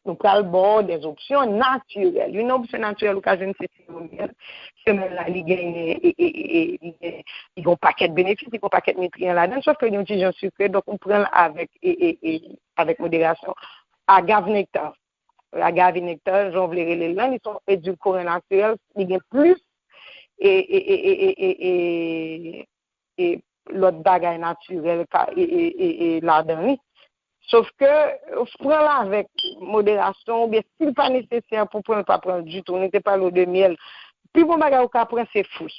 Nou pral ba w de opsyon natirèl. Youn nan opsyon natirèl ou ka jwenn se siwo myèl. Semèl la, li genyen, e, e, e, e, li gen, li gen yon pakèt benefis, li gen yon pakèt nitriyan ladan l, sòf ke li yon ti jan sikre, donk ou pran l avèk, e, e, e, avèk moderasyon. Agave nektar. Agave nektar, jan w vle rele l lan, li se yon edilkoran natirèl, li gen plis, e, e, e, e, e, e, e, e lòt bagay natirèl ka, e, e, e, e ladan li. Sòf ke, pran l avèk moderasyon, oubyen si l pa nesesè pou pran l, pa pran l ditou. Nou te pale w de myèl. Pi bon bagay ou ka pran, se fwi.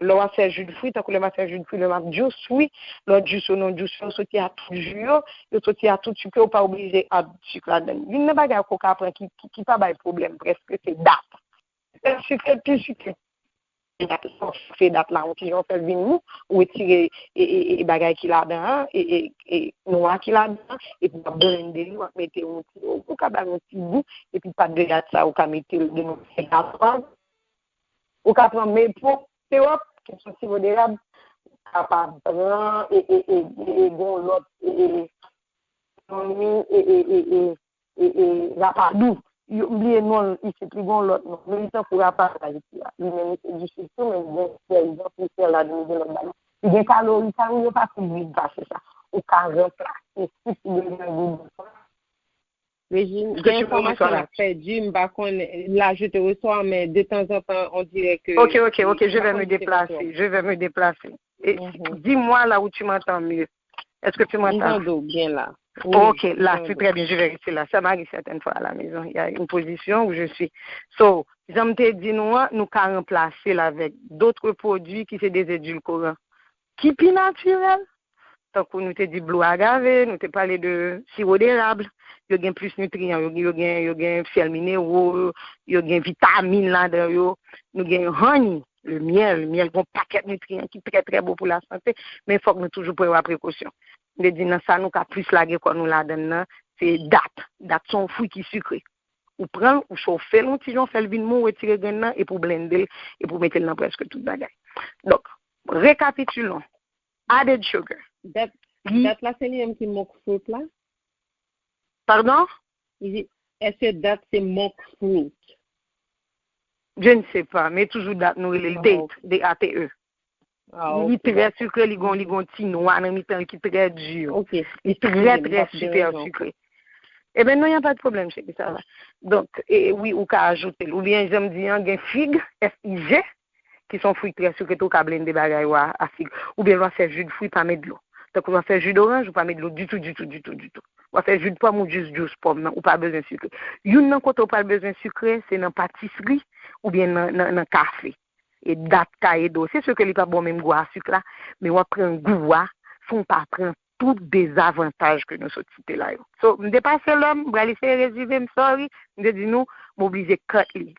Lè w ap fè ji de fwi, tankou lè m ap fè ji de fwi, lè m ap jus fwi, lè w jus yo, non jus yo, yo soti a tout ji yo, yo soti a tout sik yo, ou pa oblije add sik ladan l. Youn nan bagay ke w ka pran ki, ki, ki pa bay pwoblèm, prèske, se dat. Sèl sik yo pi sik yo. Dat la, w fè dat la, yon ti jan w fè l vin mou, ou retire, e, e, e, bagay ki ladan an, e, e, e, nwa ki ladan an, epi w ap blende li, w ap mete yon ti, ou ka ba l yon ti gou, epi pat de dat sa, ou ka mete l de yon ti gaz. Ou ka pran maple syrup, ki se siwo derab, ou kapab pran, e, e, e, e, e, gon lòt, e, e, e, e, e, e, e, rapadou. Yo, m bliye non l isit, li gon lòt non. Men li tankou rapadou Ayiti a. Li menm li se du sik tou, men li gen sèl, li gen sèl ladan, li gen lòt bagay. Li gen kalori, kalori yo pa pi vit pase sa. Ou ka ranplase sik ki bezwen gou. Régine, gen enfòmasyon la pèdi, m pa konnen, la je te reçois, men de temps en temps, on dirait que... Ok, ok, ok, je vais me déplacer, je vais me déplacer. Et dis-moi là où tu m'entends mieux. Est-ce que tu m'entends? Bien là. Ok, là, c'est très bien, je vais rester là. Ça m'arrive certaines fois à la maison. Il y a une position où je suis. So, jan m te di nou an, nou ka ranplase l avèk d'autres produits ki se des édulcorants ki pi natirèl. Tankou nou te di blou agave, nou te pale de siwo derab, yo gen plis nitriyan, yo, yo gen, yo gen sèl minero, yo gen vitamin ladan yo, nou gen honey, le myèl, myèl gen yon pakèt nitriyan ki trè, trè bon pou lasante, men fòk nou toujou pran yo a prekosyon. M te di nan sa nou ka plis lage kò nou ladan l nan, se dat. Dat se yon fwi ki sikre. Ou pran l, ou chofe l yon ti jan, w fè l vin mou, ou retire grenn nan, epi w blende l, epi w mete l nan prèske tout bagay. Donk, rekapitulons. Added sugar. Dat, dat la se li menm ki monk fruit la? Pardon? Li di, èske dat se monk fruit? Je ne sais pas, men toujou dat nou rele l date, D A T E. Li trè sikre, li gon, li gon ti nwa nan mitan l ki trè di. Li trè, trè super sikre. Eben non, y a pas de problème, cheri, sa va. Donk, e, wi, ou ka ajoute l. Oubyen, jan m di an, gen fig, F I G, ki se yon fwi trè sikre tou, ou ka blende bagay ou a, a fig. Oubyen lè w ap fè ji de fwi, pa met dlo. Tankou lè w ap fè ji doranj, ou pa met dlo ditou, ditou, ditou, ditou. Lè w ap fè ji de pòm, ou jis jus pòm nan, ou pa bezwen sikre. Youn nan kote ou pral bezwen sikre, se nan patisri oubyen nan, nan, nan kafe. E dat ka ede w. Se si ke li pa ba w menm gou a sik la, men w ap pran gou a, san w pa pran tout dezavantaj ke nou sot site la yo. So, m depase lè m, m pral eseye rezime m, sorry, m te di nou, m oblije cut li.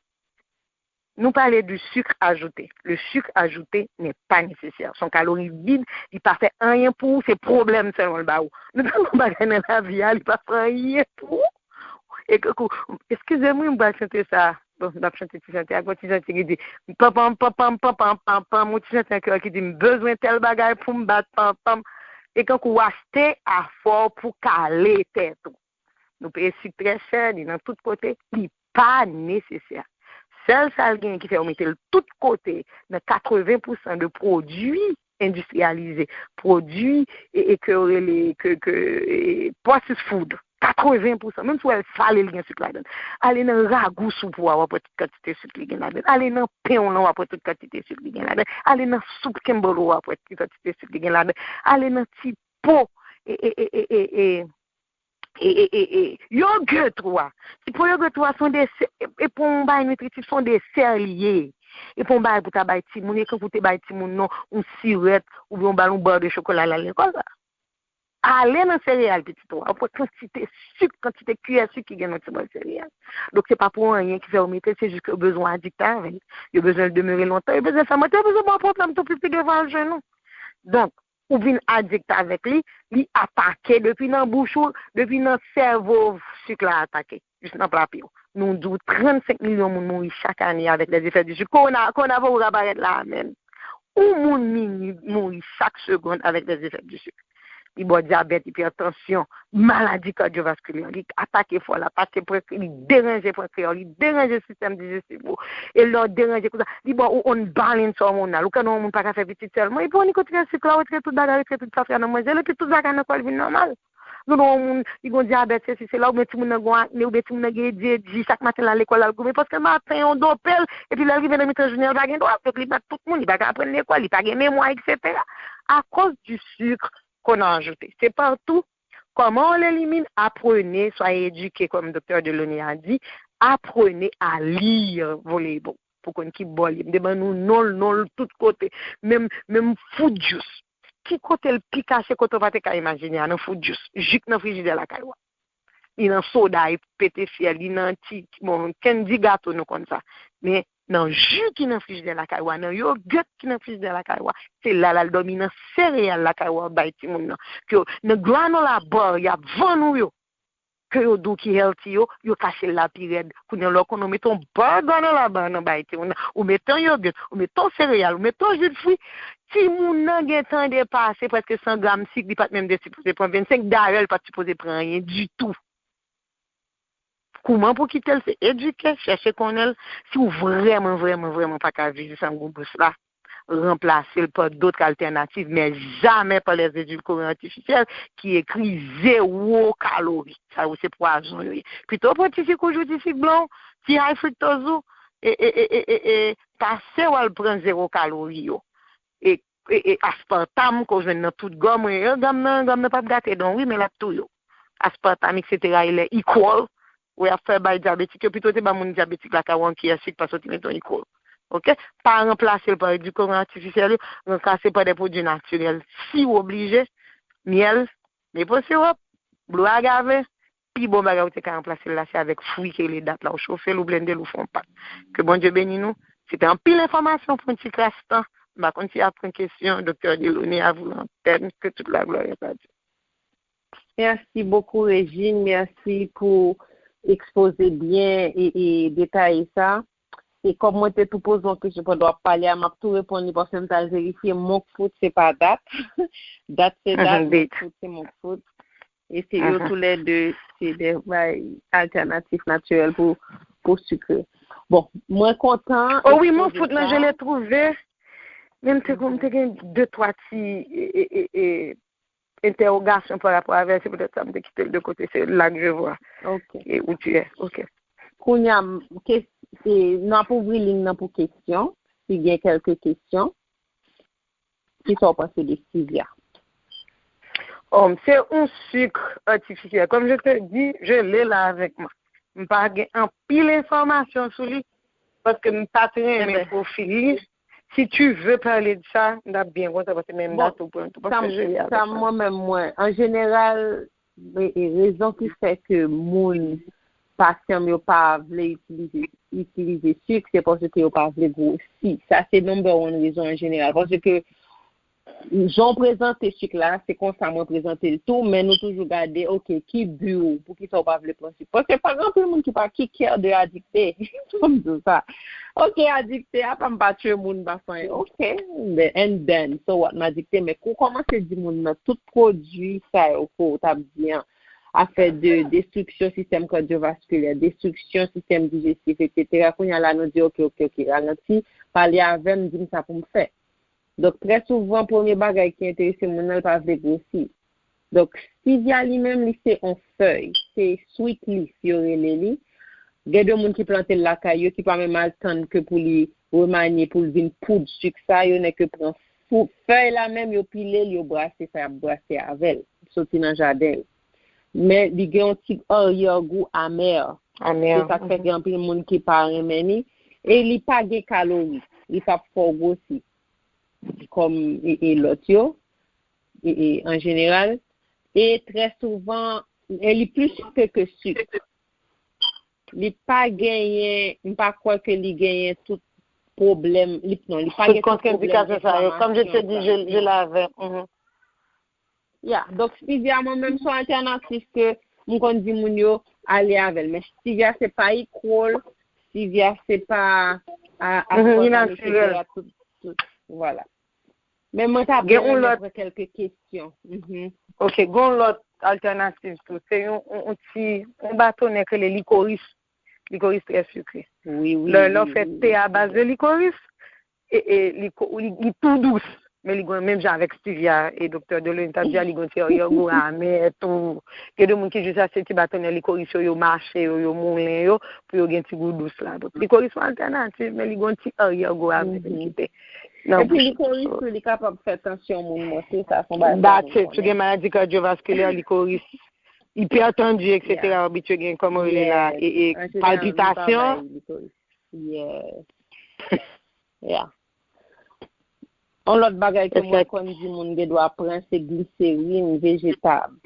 Nou pale du sucre ajouté. Le sucre ajouté n'est pas nécessaire. Se yon kalori vid, li pa fè anyen pou ou, se pwoblèm sèlman l ba ou. Nou tèlman bagay nan lavi a, li pa fè anyen pou ou. E kankou, eskize m wi, m pral chante sa. Bon, m ap chante ti chante ak yon ti chante ki di, panpanm, panpanm, panpanm, panpanm, yon ti chante an kreyòl ki di, m bezwen tèl bagay pou m bat panpanm. E kankou w achte afè w pou kale tèt ou. Nou peye sik trè chè, li nan tout kote, li pa nesesè. Sèl sa l genyen ki fè yo mete l tout kote, nan katreven pousan de pwodui endistriyalize, pwodui e, e ke yo rele ke, ke e, processed food. Katreven pousan, menm si w wè l sale, li gen sik ladan l. Ale nan ragou sou po a, w ap wè tout kantite sik li gen ladan l. Ale nan pen w lan, w ap wè tout kantite sik li gen ladan l. Ale nan soup Campbell ou, w ap wè ki kantite sik li gen ladan l. Ale nan ti po e, e, e, e, e, e, e, e, e, e, yogurt ou a. Ti po yogurt ou a, se yon desè, e, e pa yon bagay nitritif, se yon desè li ye. E pa yon bagay pou ta bay timoun, e kankou te bay timoun non, yon sirèt, oubyen yon ba l yon ba de chokola l al lekòl la. Ale nan sereyal pitit ou a, w ap wè kantite sik, kantite kiyè sik ki gen nan ti bòl sereyal. Donk, se pa pou anyen ki fè yo mete l, se jis ke yo bezwen adikte avè l. Yo bezwen l demere lontan, yo bezwen fèmante, yo bezwen ba w pwoblèm tou pipi devan al jwenn ou. Donk, ou vin adikte avèk li, li atake depi nan bouch ou, depi nan sèvo w sik la atake, jis nan pla pye w. Nou di w trannsenk milyon moun mouri chak ane avèk lèzefè di sik. Kowona, kowona poko ka parèt la a menm. Yon moun minit mouri chak segonn avèk lèzefè di sik. Li ba w dyabèt, ipètansyon, maladi kadyovaskilè, li atake fò, l atake pankre-, li deranje pankreya w, li deranje sistèm dijestif ou. E lè w deranje konsa, li ba w yon unbalance hormonal. Ou konnen yon moun pa ka fè pitit sèlman, epi w ni kontinye sik la, retire tout bagay, retire tout safya nan manje l, epi tout bagay nan kò l vin nòmal. Gen yon moun, li gen dyabèt, sesi, sela, oubyen timoun nan gen akne, oubyen timoun nan gen dyedi, chak maten l al lekòl, l al goumen, paske maten yon dope l, epi lè l rive nan mitan jounen an, l pa gen dwòl, fòk li bat tout moun, li pa ka aprann lekòl, li pa gen memwa, et cetera. Akoz di sik qu'on a ajouté. Se partou. Comment on l'élimine? Apprenez, soyez éduqués, comme Docteur Delaunay a dit, apprenez à lire vos labels. Pou konn ki bò l ye. M te ban nou non l, non l tout kote. Menm, menm fruit juice. Ki kote l pi kache, kote w pa te ka imajine a, nan fruit juice, jik nan frijidè lakay ou a. Li nan soda, e pete fyèl, li nan ti, bon, candy gato, nou konn sa. Men nan ji ki nan frijidè lakay ou a, nan yogurt ki nan frijidè lakay ou a, se la l al dòmi, nan sereyal lakay ou a bay timoun nan. Ke nan granola bar y ap vann ou yo, ke yo di w ki healthy yo, yo kache l la pi rèd. Kounye a, lè w konnen w mete yon bar granola bar nan bay timoun nan, ou mete yon yogurt, ou mete yon sereyal, ou mete yon ji de fwi, timoun nan gentan depase prèske san gram sik, li pa t menm te sipoze pran vennsenk, dayè, li pa t sipoze pran anyen ditou. Kouman pou kite l, se edike, chèche konnen l. Si w vrèman, vrèman, vrèman pa ka viv san goumous la, ranplase l pa dòt altènativ, men jamè pa lèzedilkoran atifisyèl ki ekri zewo kalori. Sa yo se pwazon yo ye. Pito pran ti sik wouj ou, ti sik blan w, ti high fructose ou, e, e, e, e, e, e pase w al pran zewo kalori yo. E, e, e aspartam ke w jwenn nan tout gòm, e, e, gòm nan, gòm nan p ap gate dan w, wi, men l ap touye w. Aspartam, et cetera, e lè equal, ou ap fè bay dyabetik yo, pito te ba moun dyabetik lakay ou yon kiyè sik pase w te mete yon equal. Oke? Pa ranplase l pa edikoran atifisyèl yo, ranplase l pa de pwodui natirèl. Si w oblije, myèl, meple sirop, blue agave, pi bon bagay ou te ka ranplase l la, se avèk fwi ke le dat la, ou chofe l, ou blende l, ou fè yon pat. Ke Bondye beni nou. Se te anpil enfòmasyon pou yon ti kras tan. M pa konn si y ap pran kesyon, Doktè Delaunay, à vous l'antenne, que toute la gloire est à Dieu. Mèsi bokou, Regine. Mèsi pou ekspoze byen e, e detaye sa. E kòm mwen te tou poze yon kesyon pandan w ap pale a, m ap tou reponn li paske m t al verifye, monk food se pa dat. Dat se dat, monk food se monk food. E se yo tou lè de, se de bay altènatif natirèl pou, pou sikre. Bon, mwen kontan. Oh wi, monk food nan, je l'ai trouvé. Men m te, m te gen de twa ti e, e, e, e, entèwogasyon pa rapò avè l, se poutèt sa m te kite l de kote, se là que je vois. Ok. Et où tu es. Ok. Kounye a, m, ke, e, n ap ouvri liy nan pou kesyon, si gen kèlke kesyon. Kisa w panse de stevia? Oh, c'est un sucre artificiel. Comme je te dis, je l'ai là avec moi. M pa gen anpil enfòmasyon sou li, paske m pa t renmen pwofil li. Si tu veux parler de ça, m t ap byen kontan, paske menm dat ou pran tou, paske je l'ai avec moi. Sa mwen menm mwen, an jeneral, e, e rezon ki fè ke moun, pasyan m yo pa vle itilize, itilize sik, se paske yo pa vle gwosi. Sa se number one rezon an jeneral. Paske jan w prezante sik la, se konsa mwen prezante l tou, men nou toujou gade, ok, ki bi w, poukisa w pa vle pran sik? Paske pa gen anpil moun ki pa, ki care de adikte. Fò m di w sa. Ok, adikte, apa m pa tye moun, m pa fè anyen. Ok, and then, so what, m adikte, men kou w kòmanse di moun nan tout pwodui sa yo ke w t ap di an, afè de destriksyon sistèm kadyovaskilè, destriksyon sistèm dijestif, et cetera. Kounye a la, nou di, ok, ok, ok, ralanti, pale avè m, di m sa pou m fè. Donk, trè souvan, premye bagay ki enterese moun nan, l pa vle gwosi. Donk, stevia li menm, li se yon fèy. Se sweet leaf, yo rele li. Gen de moun ki plante l lakay yo, ki pa menm al tann ke pou li remanye, pou l vin poud sik sa, yo nèk yo pran fou-, fèy la menm, yo pile l, yo brase sa y ap brase avè l, soti nan jaden yo. Men li gen yon ti aryè gou amè. Amè. Se sa k fè gen anpil moun ki pa renmen li. E li pa gen kalori. Li p ap fè w gwosi. Kòm e, e lòt yo, e, e, an jeneral. E trè souvan, e li plis sike ke sik. Li pa genyen, m pa kwè ke li genyen tout pwoblèm, li, non, li pa gen tout pwoblèm enflamasyon sa yo. Comme je te dis, je, je l'avais. Mhm. Ya, donk, stevia, mwen menm, se yon altènatif ke m konn di moun yo ale avè l. Men stevia, se pa ikwòl, stevya se pa a, aspartam, et cetera, tout, tout, vwala. Men mwen ta byen renmen pran kèlke kesyon. Mhm. Ok, gen yon lòt altènativ tou. Se yon, yon, yon ti, yon batonè k rele likoris. Likoris trè sikre. Wi, wi, lè, lè w fè te a baz de likoris, e, e, li, ko- li, li tou dous. Men li gen menm jan avèk stevia e doktè Deloin t ap di a, li gen ti aryè gou amè tou. Gen de moun ki jis achte ti batonè likoris yo, yo mache yo, yo moulen yo, pou yo gen ti gou dous la. Donk, likoris yon altènativ, men li gen ti aryè gou amè ki te nan bouch. Epi likoris tou, li kapab fè tansyon moun monte, sa se yon bagay. That's it. Si w gen maladi kadyovaskilè, likoris, ipètanji, et cetera, abitye gen, kòman yo rele la, e, e, palpitasyon. Yes. Yeah. Yon lòt bagay ke mwen konn di moun gen dwa pran, se gliserin vejetab.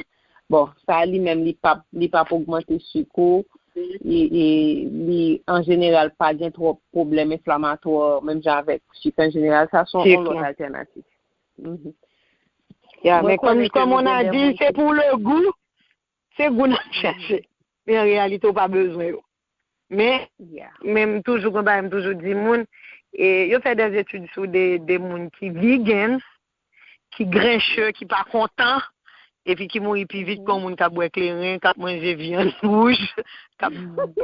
Bon, sa li menm, li p ap, li p ap ogmante sik ou. E, e li, an jeneral, pa gen twòp pwoblèm enflamatwa, menm jan avèk sik an jeneral. Sa se yon lòt altènatif. Mhm. Ya, men kòm, kòm on a di, se pou le gou, se gou n ap chèche. Men an reyalite, ou pa bezwen yo. Men, men m toujou gen bagay, m toujou di moun, e, yo fè de etid sou de, de moun ki vegan, ki grenche, ki pa kontan, epi ki mouri pi vit ke yon moun k ap bwè kleren, k ap manje vyann wouj, k ap,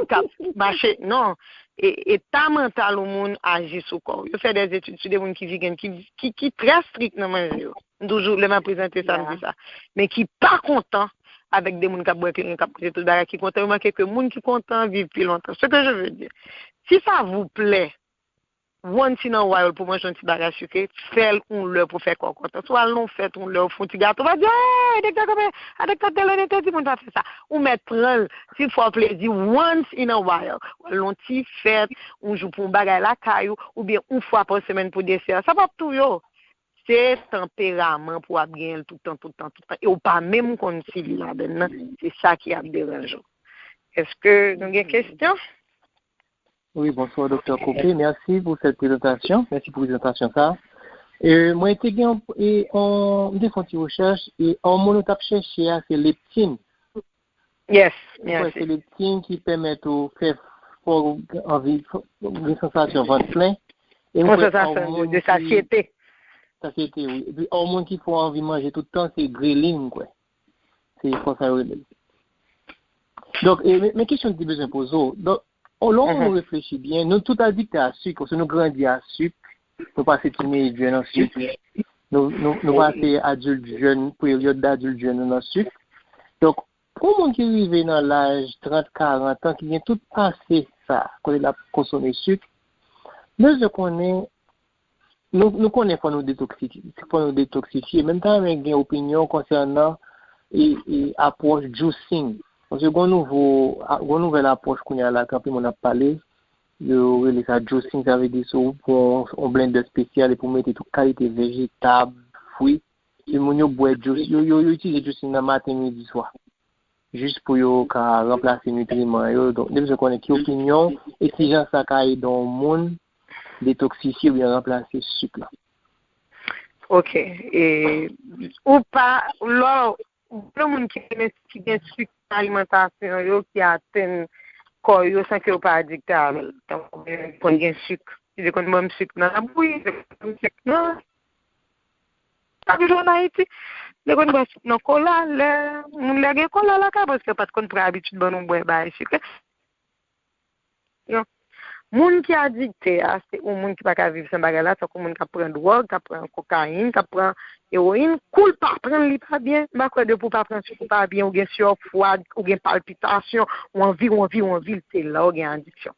k ap mache. Non. E, eta mantal yon moun aji sou kò w. Yo fè de etid sou de moun ki vegan, ki, ki, ki trè strik nan manje yo. M toujou, lè m ap prezante sa, m di sa. Men ki pa kontan avèk de moun k ap bwè kleren, k ap manje tout bagay, ki kontan, yo manke ke moun ki kontan viv pi lontan. Ce que je veux dire, si sa vouplè, once in a while, pou manje yon ti bagay sikre, fè l yon lè pou fè kò w kontan. Si w al nan yon fèt yon lè, ou fè yon ti gato, ou pa di, "Hey, doktè Kobe, a doktè Deloin te di moun pa fè sa." Ou mèt pran l, si fè w plezi, once in a while. Ou al nan yon ti fèt, yon jou pou yon bagay lakay ou, oubyen yon fwa pa semèn pou desè. Sa p ap touye w. Se tanperaman pou w ap genyen l tout tan, tout tan, tout tan. E w pa menm konn si li ladann nan, se sa ki ap deranje w. Èske nou gen kesyon? Wi, bonswa, doktè Kobe. Mèsi pou sèt prezantasyon. Mèsi pou prezantasyon sa. E, mwen te gen, e, on, m te fè yon ti rechèch, e, òmòn nou t ap chèche a, se leptin. Yes, mwen kwè se leptin ki pèmèt ou fè, fè w anvi, fè w gen sansasyon vant plen. E mwen kwè sansasyon de sasyete. Sasyete, wi. Epi, òmòn ki fè w anvi manje tout tan, se grelin, mwen kwè. Se konsa yo rele l. Donk, e, men, men kesyon m te bezwen poze w. Donk, o, lè w reflechi byen, nou tout adikte a sik, paske nou grandi a sik, nou pase tinedjè nan sik, nou, nou, nou pase adilt jèn, peryòd adilt jèn nou nan sik. Donk, pou yon moun ki rive nan laj trant, karant an, ki gen tout pase sa, kote l ap konsome sik, nou bezwen konnen, nou, nou konnen fò nou detoksifye, fò nou detoksifye, men m ta renmen gen opinyon konsènan e, e apwòch juicing. Paske gen nouvo, a, gen nouvèl apwòch kounye a la, ke anpil moun ap pale, yo rele sa juicing, sa vle di si w pran yon blendè espesyal epi w mete tout kalite vejetab, fwi, epi moun yo bwè juice, yo, yo, yo itilize juicing nan maten, midi, swa. Jis pou yo ka ranplase nitriman yo. Donk, nou bezwen konnen ki opinyon w e kijan sa ka ede yon moun detoksifye oubyen ranplase sik la. Ok. E, ou pa, lè, gen moun ki renmen, ki gen sik nan alimantasyon yo, ki atenn kò yo san ke yo pa adikte avè l. Tankou konn gen sik. Yo konn ban m sik nan labouyi, yo konn ban m sik nan Sa toujou ann Ayiti. Yo konn bwè sik nan kola, lè, moun lè gen kola lakay, paske yo pa t konn pran abitid ban nou bwè bagay sikre. Yo. Moun ki adikte a, se yon moun ki pa ka viv san bagay la, tankou moun k ap pran dwòg, k ap pran kokayin, k ap pran ewoyin. Kou l pa pran l, li pa byen. M pa kwè depi w pa pran sik ou pa byen, ou gen syè fwad, ou gen palpitasyon, ou anvi, ou anvi, ou anvi, se la w gen adiksyon.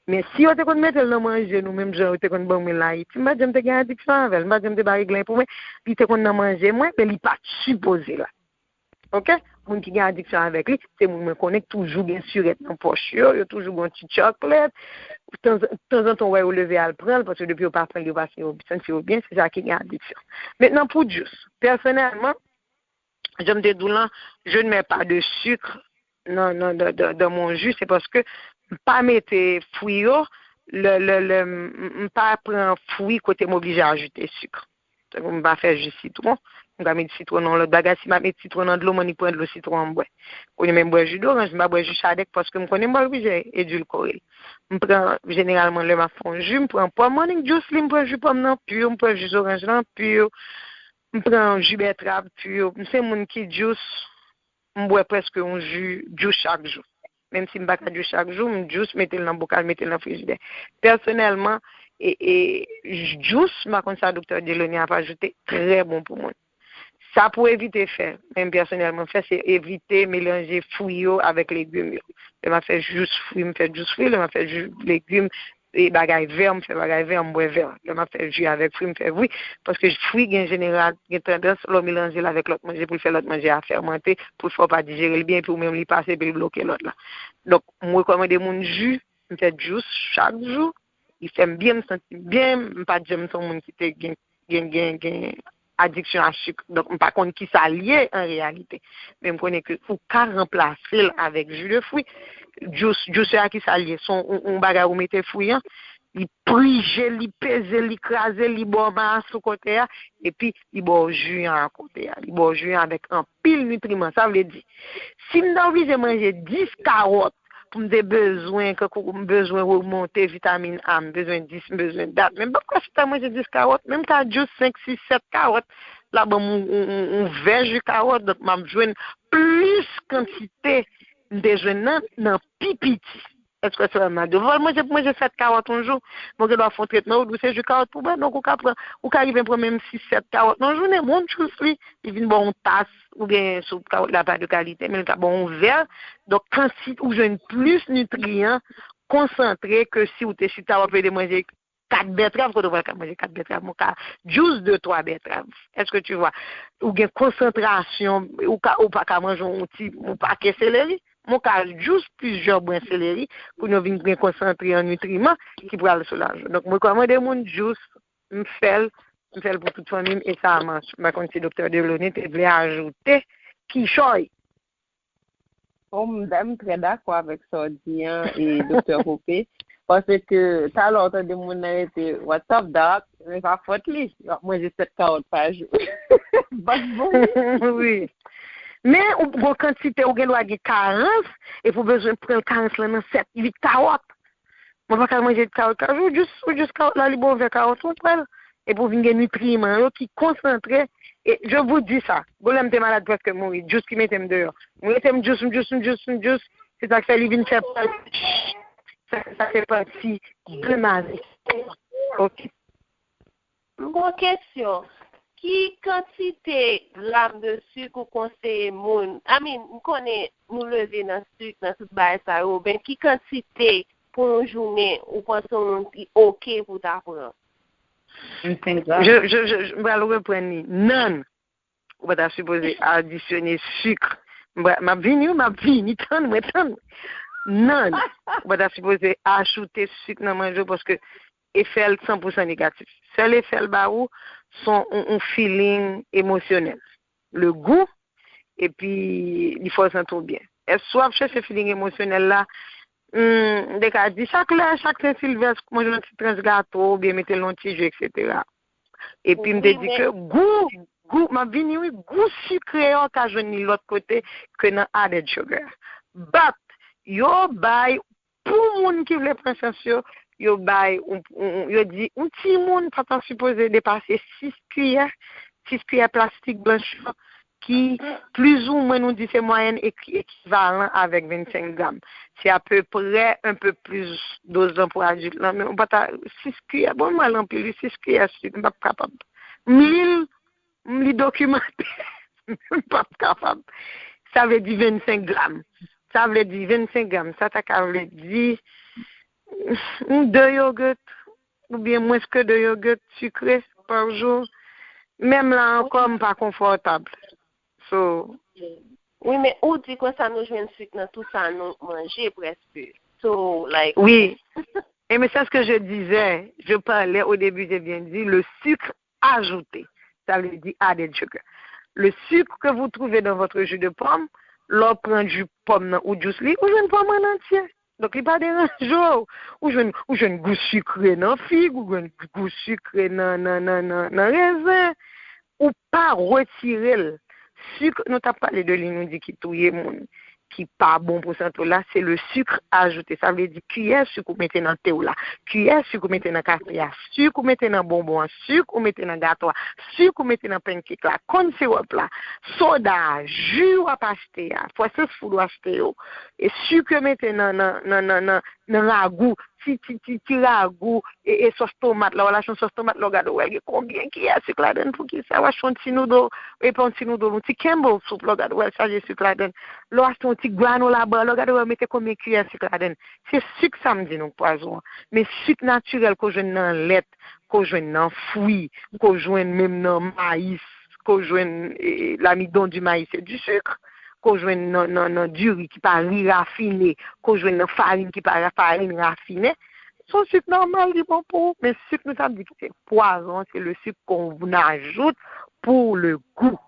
Men si yo te konn mete l nan manje nou, menm jan yo te konn ban mwen l Ayiti, m pa t janm te gen adiksyon avè l, m pa t janm te ba reglen pou mwen, li te konn nan manje mwen, men li pa t sipoze la. Oke? Moun ki gen adiksyon avèk li, se moun mwen konnen ki toujou gen sirèt nan pòch yo, yo toujou gen yon ti chòklèt. Tanzantan, w wè yo leve al pran l, paske depi yo pa pran l, yo pa santi yo byen, se sa ki gen adiksyon. Mentnan, pou jus, pèsonèlman, jan m te di w lan, je ne mets pas de sucre nan, nan, dans, dans, dans mon jus, se paske m pa mete fwi yo, lè, lè, lè, m, m pa pran fwi kote m oblije ajoute sik. Tankou m pa fè ji sitwon, m ka met sitwon nan yon lòt bagay. Si m ap met sitwon nan dlo, m annik pran dlo sitwon an m bwè. Kounye a menm bwè ji doranj, m pa bwè ji chadèk paske m konnen m pral oblije edilkore l. M pran, jeneralman, lè m ap fè yon ji, m pran pòm, m annik jus li, m pran ji pòm nan pi, m pran ji zoranj lan pi, m pran ji bètrav pi. M se moun ki jus, m bwè prèske yon ji, jus chak jou. Menm si m pa ka jus chak jou, m jus mete l nan bokal, mete l nan frijidè. Pèsonèlman, e, e, jus, m pa konn sa Doktè Dieulaunay ap ajoute, trè bon pou moun. Sa pou evite fè, menm pèsonèlman fè, se evite melanje fwi yo avèk legim yo. Lè m ap fè jus fwi, m fè jus fwi. Lè m ap fè jus legim, e bagay vè, m fè bagay vè, m bwè vè. Lè m ap fè ji avèk fwi, m fè fwi. Paske fwi gen jeneral, gen tandans, lè w melanje l avèk lòt manje, pou l fè lòt manje a fèmante, pou l fè w pa dijere l byen, epi ou menm li pase, epi l bloke lòt la. Donk, m rekòmande moun ji, m fè jus chak jou, li fè m byen, m santi m byen, m pa t janm se yon moun ki te gen, gen, gen, gen adiksyon a sik. Donk, m pa konn ki sa l ye an reyalite. Men m konnen ke ou ka ranplase l avèk ji de fwi. Jus, jus a ki sa l ye? Se yon, yon, yon bagay ou mete fwi an, li prije, li peze, li kraze, li ba w mas sou kote a, epi li ba w ji an akote a. Li ba w ji an avèk anpil nitriman. Sa vle di, si m ta oblije manje dis kawòt pou m te bezwen, kankou m bezwen remonte vitamin A, m bezwen dis, m bezwen dat, men m p ap ka chita manje dis kawòt, men m ka jis senk, sis, sèt kawòt, la ban m yon, yon, yon, yon vè ji kawòt, donk m ap jwenn plis kantite m te jwenn nan, nan pi piti. Èske se maladi? Ou pral manje pou manje sèt kawòt yon jou, men w gen dwa fè yon tretman, ou di w se ji kawòt pou bwè, donk ou ka pran, ou ka rive pran menm sis, sèt kawòt nan jounen, men w jis li, li vin ba w yon tas, oubyen si kawòt la pa de kalite, men li ka ba w yon vè. Donk, kanti-, ou jwenn plis nitriyan konsantre ke si w te chita w ap plede manje kat bètrav, kote w pral ka manje kat bètrav, men w ka jis de, twa bètrav. Èske tu vois? Ou gen konsantrasyon, ou ka, ou pa ka manje yon ti, yon pakèt seleri, men w ka jis plizyè bren seleri pou yo vin gen konsantre an nitriman ki pral soulaje w. Donk, mwen rekòmande moun jis, m fè l, m fè l pou tout fanmi m e sa a mache. M pa konn si Doktè Delaunay te vle ajoute kichòy. Oh, m, m trè dakò avèk sa w di an, e Doktè Hope, paske talè w tande moun nan rete, "What's up, Doc?" Men pa fòt li, yo ap manje sèt kawòt pa jou. Bòs bon, wi. Wi. Men, ou gon kantite, ou gen dwa gen karans, epi w bezwen pran karans lan nan sèt, uit kawòt. Mwen pa ka manje kawòt chak jou, jis, ou jis kawòt la, li bon vè kawòt, ou pran l. Epi w vin gen nitriman yo ki konsantre. E je vous dis ça, gon lè m te malad prèske mouri, jis ki mete m deyò. Mwen rete m jis, m jis, m jis, m jis. Se sa k fè li vin fè pati, sa, sa fè pati de ma vie. Ok. M gon kesyon. Ki kantite gram de sik ou konseye moun? I mean, m konnen nou leve nan sik, nan tout bagay sa yo, men ki kantite pou yon jounen ou panse yon moun ki oke pou ta pran? Je, je, je, je, m pral reprann li. None. Ou pa ta sipoze adisyone sik. M pra-, m ap vini, wi, m ap vini. Tann mwen, tann mwen. None. Ou pa ta sipoze ajoute sik nan manje w paske efè l san pou san negatif. Sèl efè l ba ou, se yon, yon feeling emosyonèl. Le gou, epi li fè w santi w byen. Èske w ap chèche feeling emosyonèl la? Hmm, m te ka di, chak lè, chak Sen Silvès, manje yon ti tranch gato, oubyen mete l nan yon ti ji, etsetera. Epi m te di ke gou, gou, m ap vini, wi, gou sikre a w ka jwenn li lòt kote ke nan added sugar. But, yo bay, pou moun ki vle pran chans yo, yo bay, yon, yon, yon, yo di, yon timoun pa ta sipoze depase sis kiyè, sis kiyè plastik blanch yo, ki plizoumwen nou di se mwayèn eki-, ekivalan avèk vennsenk gram. Se apeprè un peu plus doz lan pou adilt lan, men ou pa ta, sis kiyè, bon, m al anpil, wi, sis kiyè sik, m p ap kapab. M li l, m li dokimantè, m p ap kapab. Sa vle di vennsenk gram. Sa vle di vennsenk gram. Sa ta ka vle di, mm, de yogurt, oubyen mwens ke de yogurt sikre pa jou. Menm la ankò, m pa konfòtab. So, Wi, men ou di konsa nou jwenn sik nan tout sa nou manje prèske. So, like, oui. Et mais c'est ce que je disais. Je parlais au début, j'ai bien dit, le sucre ajouté. Ça veut dire added sugar. Le sucre que vous trouvez dans votre jus de pomme, lè w pran ji pòm nan ou jus li, ou jwenn pòm an antye. Donk, li pa deranje w. Ou jwenn, ou jwenn gou sikre nan fig, ou jwenn gou sikre nan, nan, nan, nan, nan rezen. Ou pa retire l. Sik, nou t ap pale de li, nou di ki touye moun, ki pa bon pou sante w la, se le sucre ajouté. Sa vle di kiyè sik ou mete nan te w la, kiyè sik ou mete nan kafe a, sik ou mete nan bonbon an, sik ou mete nan gato a, sik ou mete nan pancake la, corn syrup la, soda a, ji w ap achte a, processed food w achte yo, e sik yo mete nan, nan, nan, nan, nan, nan ragou, ti, ti, ti, ti ragou, e, e sòs tomat la, w al achte yon sòs tomat la, w gade w wè l gen konbyen kiyè sik ladan l, poukisa w achte yon ti noodle, e pa yon ti noodle, yon ti Campbell soup la, w gade w wè l chaje sik ladan l, lè w achte yon ti granola bar la, w gade w wè l mete konbyen kiyè sik ladan l. Se sik sa m di nou k pwazon an. Men sik natirèl ke w jwenn nan lèt, ke w jwenn nan fwi, ke w jwenn menm nan mayis, ke w jwenn, e, l'amidon du maïs, c'est du sucre, ke w jwenn nan, nan, nan diri ki pa ri rafine, ke w jwenn nan farin ki pa ra-, farin rafine, se yon sik nòmal li bon pou ou. Men sik nou t ap di ki se pwazon, se le sucre qu'on ajoute pour le goût.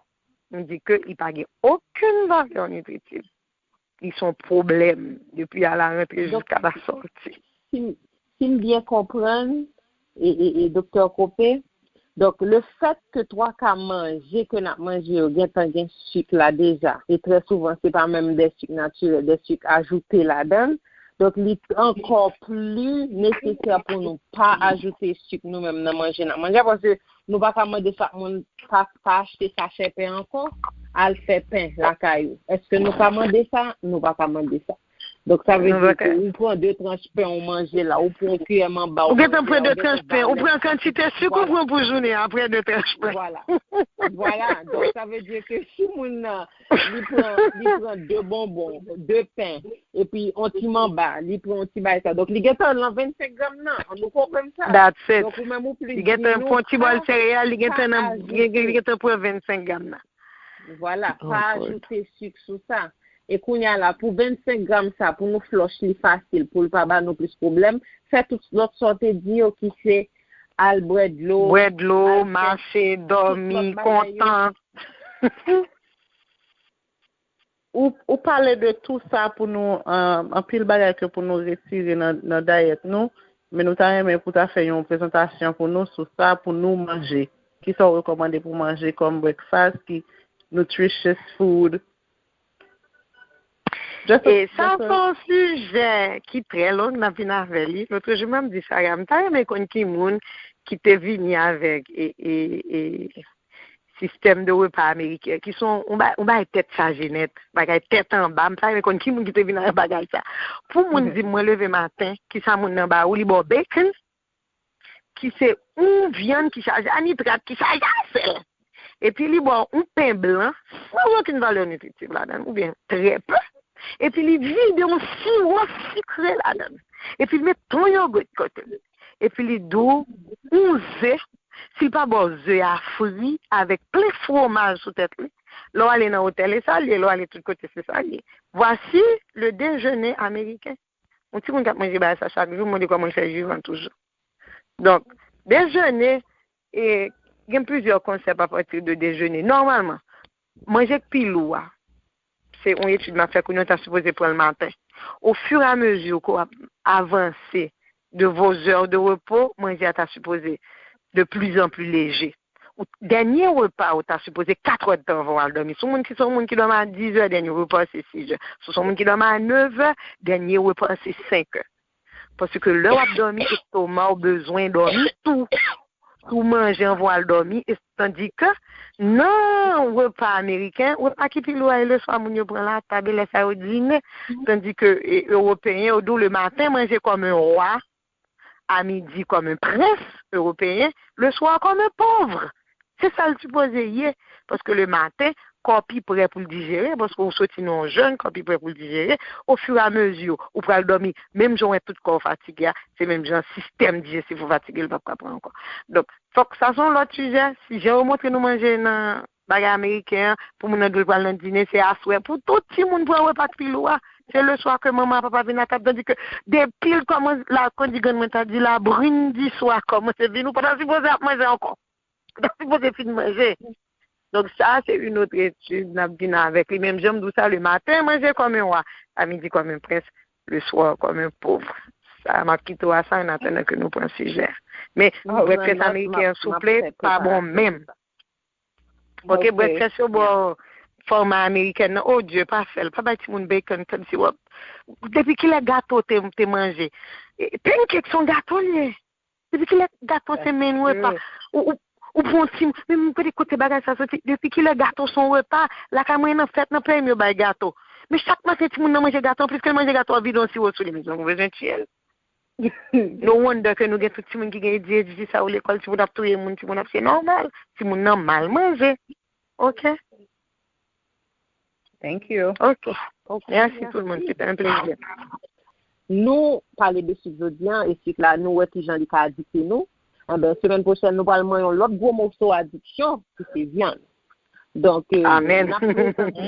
Nou di ke li pa gen okenn valè nitritif. Li se yon pwoblèm depi a la rantre jiska la sòti. Si m, si m byen konprann, e, e, e Doktè Kope, donk, le fèt ke twa ka manje ke n ap manje yo gentan gen sik la deja, e trè souvan, se pa menm de sik natirèl, de sik ajoute ladan l. Donk, li ankò pli nesesè pou nou pa ajoute sik nou menm nan manje n ap manje a, paske nou pa ka mande chak moun pa, pa achte sachè pen ankò, al fè pen lakay ou. Èske nou ka mande sa? Nou pa ka mande sa. Donk, sa vle di ke ou pran de tranch pen ou manje la, ou pran kiyè manba ou manje la, ou gentan pran de tranch pen, ou pran kantite sik ou pran pou jounen an, pran de tranch pen. Vwala. Vwala. Donk, sa vle di ke si moun nan, li pran, li pran de bonbon, de pen, epi yon ti manba, li pran yon ti bagay sa. Donk, li gentan nan vennsenk gram nan. Nou konprann sa? That's it. Donk, ou menm ou plis di nou, li gentan pran yon ti bòl sereyal, li gentan nan, li gentan pran vennsenk gram nan. Vwala, pa ajoute sik sou sa. E kounye a la, pou vennsenk gram sa, pou nou flòch li fasil, pou l pa ba nou plis pwoblèm, fè tout lòt sa w te di yo ki se al bwè dlo, bwè dlo, mache, dòmi, kontan. Ou, ou pale de tou sa pou nou, anpil bagay ke pou nou retire nan, nan dayèt nou, men nou ta renmen pou ta fè yon prezantasyon pou nou sou sa pou nou manje. Kisa w rekòmande pou manje kòm breakfast, ki nutritious food. E sa se yon sijè ki trè long, n ap vin avè li. Lotrejou m ap di Sarah, m ta renmen konn ki moun ki te vini avèk e, e, e, sistèm de repa ameriken, ki se yon, yon ba-, yon bagay tèt chaje nèt, bagay tèt anba. M ta renmen konn ki moun ki te vin avèk bagay sa. Pou moun di m, mwen leve maten, kisa moun nan ba ou, li ba w bacon, ki se yon vyann ki chaje a nitrat, ki chaje a sèl. Epi li ba w yon pen blan, san okenn valè nitritif ladan l, oubyen trè pe. Epi li vide yon siwo sikre ladan l. Epi li met yon yogurt kote l. Epi li di w yon ze, si l pa ba w ze a fri avèk plen fwomaj sou tèt li, lè w ale nan otèl, e sa l ye, lè w ale tout kote, se sa l ye. Voici le déjeuner américain. Yon timoun k ap manje bagay sa chak jou, m mande kòman l fè vivan toujou. Donk, dejene, e, gen plizyè konsèp apati de dejene. Nòmalman, manje k pi lou a, se yon etid m ap fè kounye a, w ta sipoze pran l maten. Au fur et à mesure ke w ap avanse de vos heures de repos, manje a ta sipoze de plus en plus léger. Ou, dènye repa ou ta sipoze kat è d'tan anvan w al dòmi. Si w moun ki, se yon moun ki dòmi a dis è, dènye repa se sis è. Si w se yon moun ki dòmi a nèf è, dènye repa se senk è. Paske lè w ap dòmi, estoma w bezwen dòmi tou. tou manje anvan w al dòmi, e tandi ke nan repa ameriken, repa ki pi lou a e leswa moun yo pran latab, e lè sa yo dine, tandi ke e, ewopeyen yo di w le maten manje kòm un roi, à midi comme un prince européen, le soir comme un pauvre. Se sa l sipoze ye, paske le maten, kò w pi prè pou l dijere, paske w soti nan yon jèn, kò w pi prè pou l dijere, au fur et à mesure, ou pral dòmi, menm jan w wè tout kò w fatige a, se menm jan sistèm dijestif ou fatige, l p ap ka pran ankò. Donk, fòk sa se yon lòt sijè, si jan yo montre nou manje nan bagay ameriken an, pou moun nan di l pral nan dine, se aswè, pou tout timoun pran repa k pi lou a, se le swa ke manman ak papa vin nan tab, tandi ke depi l kòmanse, la, kon di grann mwen ta di, la brune du soir kòmanse vin, ou pa ta sipoze ap manje ankò. Ou ta sipoze fin manje. Donk sa, se yon lòt etid n ap vin avèk li. Menm jan m di w sa, le maten, manje kòm un roi, à midi comme un prince, le soir comme un pauvre. Sa, m ap kite w a sa, an atandan ke nou pran sijè. Men, breakfast ameriken an, souple, pa bon menm. Ok, breakfast yo ba w fòma amerikèn nan. Oh Dieu, pa fè l. Pa bay timoun bacon, tan sirop. Depi kilè gato te, te manje? E, pancake se yon gato l ye. Depi kilè gato se main repa? Ou, ou, ou pran yon ti, men m kote, kote bagay sa soti. Depi kilè gato se yon repa? Lakay mwen nan fèt, nan peyi m yo bay gato. Men chak maten timoun nan manje gato, anplis ke l manje gato a vide yon siwo sou li, mezanmi, ou bezwen tiye l. No wonder ke nou gen tout timoun ki gen A D H D sa yo lekòl, timoun ap touye moun, timoun ap, se nòmal. Timoun nan mal manje. Ok. Thank you. Ok. Mèsi tout le moun, se te yon plezi. Nou pale de sik jodi an, e sik la, nou wè kijan li ka adikte nou. Anben, semèn pwochèn, nou pral manyen yon lòt gwo moso adiksyon, ki se vyann. Donk, euh, Amen. N ap prezante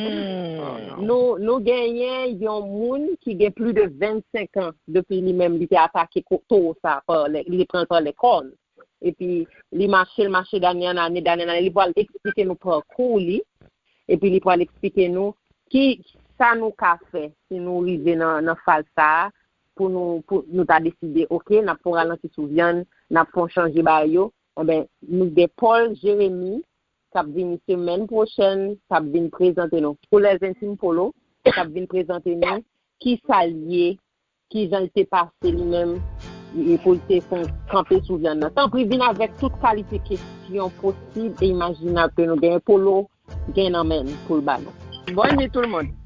nou, nou genyen yon moun ki gen plis de vennsenk an depi li menm li te atake ko- towo sa, pa lè- li te pran l pa lè kòn. Epi li mache, l mache dane an ane, dane an ane, li pral eksplike nou pakou li. Epi li pral eksplike nou ki sa nou ka fè si nou rive nan, nan faz sa a, pou nou, pou nou ta deside, ok, n ap fè yon ralanti sou vyann, n ap fè yon chanje bagay yo. Anben, nou gen Paul Jeremy, k ap vini semèn pwochèn, k ap vin prezante nou. Pou les intimes Polo, k ap vin prezante nou ki sa l ye, ki jan l te pase li menm, e pou l te fè kanpe sou vyann nan. Tanpri, vin avèk tout kalite kesyon posib e imajinab ke nou genyen. Polo gen nan men l pou l ba nou. Bonn nuit tout le monde.